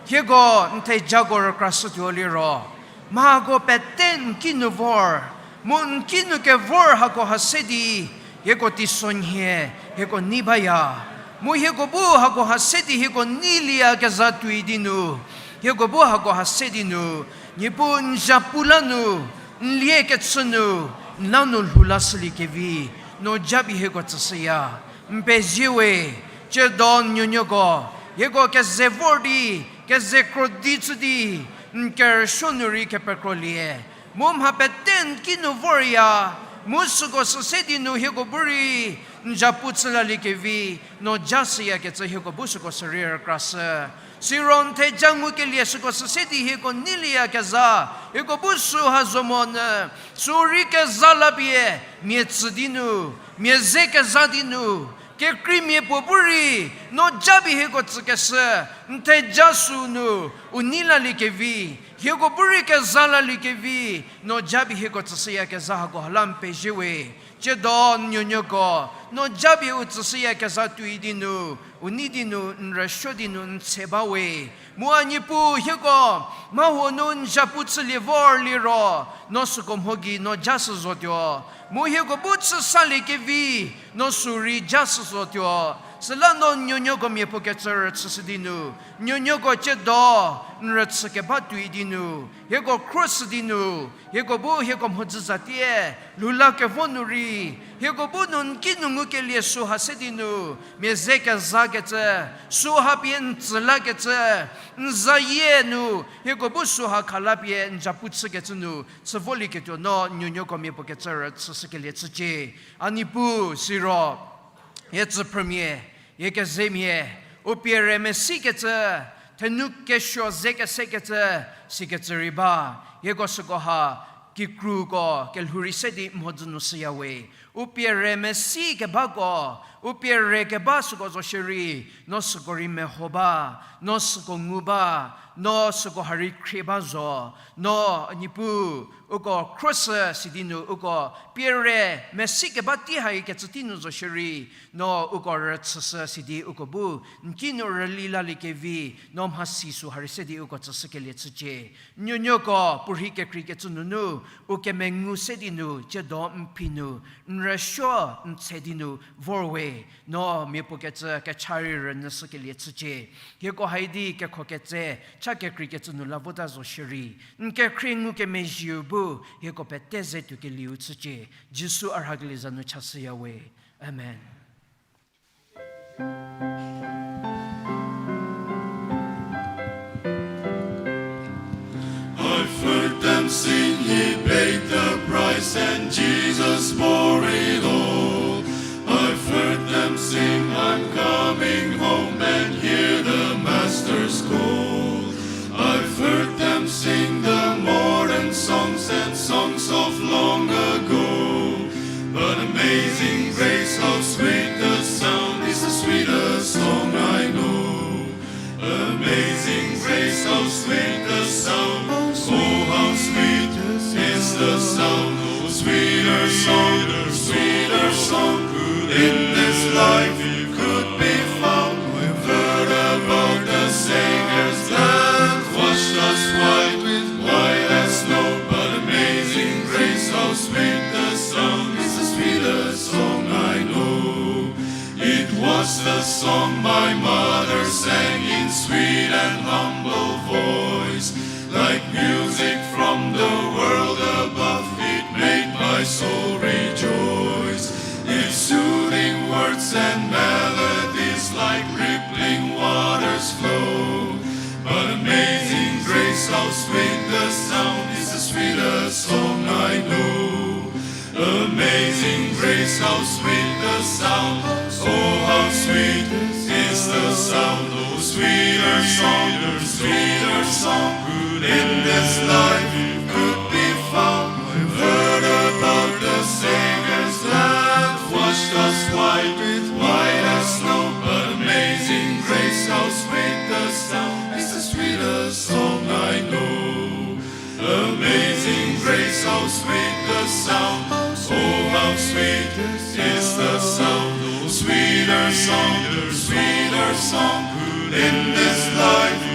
Hieko n thejako rükrashütuo liro, mhako pete n kinu vor, mu n kinu kevor hako ha se di hieko teisonhie, hieko nei baya. Mu hieko bu hako ha se di hieko neilieyakezha tuoi di nu, hieko bu hako ha se di nu Niepuu n zhapu la nu, n lie kechü nu, n la nu lhou lashüliekevi, no japie hieko tsüshüya. N pezie we, tsiedo n nuonuoko hieko keze vor di, keze kro di chü di, n kerüsuo nu rei kepekrolie, mu mha pete n kinu vorya, mu süko sü se di nu hieko bu rei n zhapu chü laliekevi, no ja shüyakecü hieko bu süko sü rei rükrashü. Siro n theja ngukelie süko sü se di hieko neilieyakezha, hieko bu süha zo monyü, sü rei keza la pie, mia tsü di nu, mia ze keza di nu, kekreimia puo bu rei, no japie hieko tsükeshü, n theja sü nu, u nei laliekevi, hieko bu rei keza laliekevi, no japie hieko tsüshüyakezha hako ha la n pezie we. Tsiedo n nuonuoko, no japie u tsüshüyakezha tuoi di nu, u nei di nu, n rüsuo di nu n tse ba we. Mu a Niepuu hieko, mha huo nu n zhapu chülie vor liro, no süko mho gei no ja shü zotuo. Mu hieko bu chü saliekevi, no sü rei ja shü zotuo. Süla no nuonuoko miapuo kecü rüchüshü di nu, nuonuoko ciedo n rüchü keba tuoi di nu, hieko khruoshü di nu, hieko bu hieko mhodzü zatie lhou la kevo nu rei, hieko bu nu n kinu ngukelie süha se di nu, mia ze kezakecü, süha pie n tsü lakecü, n zayie nu hieko bu süha kha la pie n japu chükecü nu chü volieketuo no nuonuoko miapuo kecü rüchüshükelie chücie. A Niepuu, siro hie tsüphrümia, hie kezemia, u pie re mesikecü, thenu kesuo ze kesekecü, sikecü rei ba, hieko süko ha, kikruko kelhou rei se di mhodzü nu shüya we. U pie re mesi kebako, u pie re keba süko zo shierei, no süko rei meho ba, no süko ngu ba, no süko ha rei khrie ba zo, no Niepuu, uko khruoshü sidi nu uko pie re mesi keba tei haikecü tei nu zo shierei, no uko rüchüshü sidi uko bu n kinu rüli laliekevi, no mhasi süha rei se di uko tsüshükelie chücie. Nuonuoko puorhi kekreikecü nunu, u kemengu se di nu, ciedo n phi nu, n rüsuo n tse di nu vor we, no miapuo kecü kecha rei rünyüshükelie chücie. Hieko haidi kekho ketse, cha kekreikecü nu la vota zo shierei, n kekhrie ngukemezhieu bu hieko pete ze tuokelieu chücie. Jisu a rhakelie za nu chashüya we. Amen. I've heard them sing, "He paid the price and Jesus bore it all." I've heard them sing, "I'm coming home," and hear the master's call. I've heard them sing the modern songs and songs of long ago. But Amazing Grace, how sweet the sound, is the sweetest song I know. Amazing grace, how sweet the sound. Oh, how sweet is the sound. Oh, sweeter song, sweeter song, could in this life could be found. We've heard about the Savior's blood washed us white, white as snow. But Amazing Grace, how sweet the sound, is the sweetest song I know. It was the song my mother sang in sweet and humble voice. Like music from the world above, it made my soul rejoice. Its soothing words and melodies like rippling waters flow. But Amazing Grace, how sweet the sound, is the sweetest song I know. Amazing grace, how sweet the sound. Oh, how sweet is the sound. Oh, sweeter song, sweeter song, could in this life could be found. We've heard about the Savior's blood washed us white, white as snow. But Amazing Grace, how sweet the sound, is the sweetest song I know. Amazing grace, how sweet the sound. Oh, how sweet is the sound. Oh, sweeter song, sweeter song, could in this life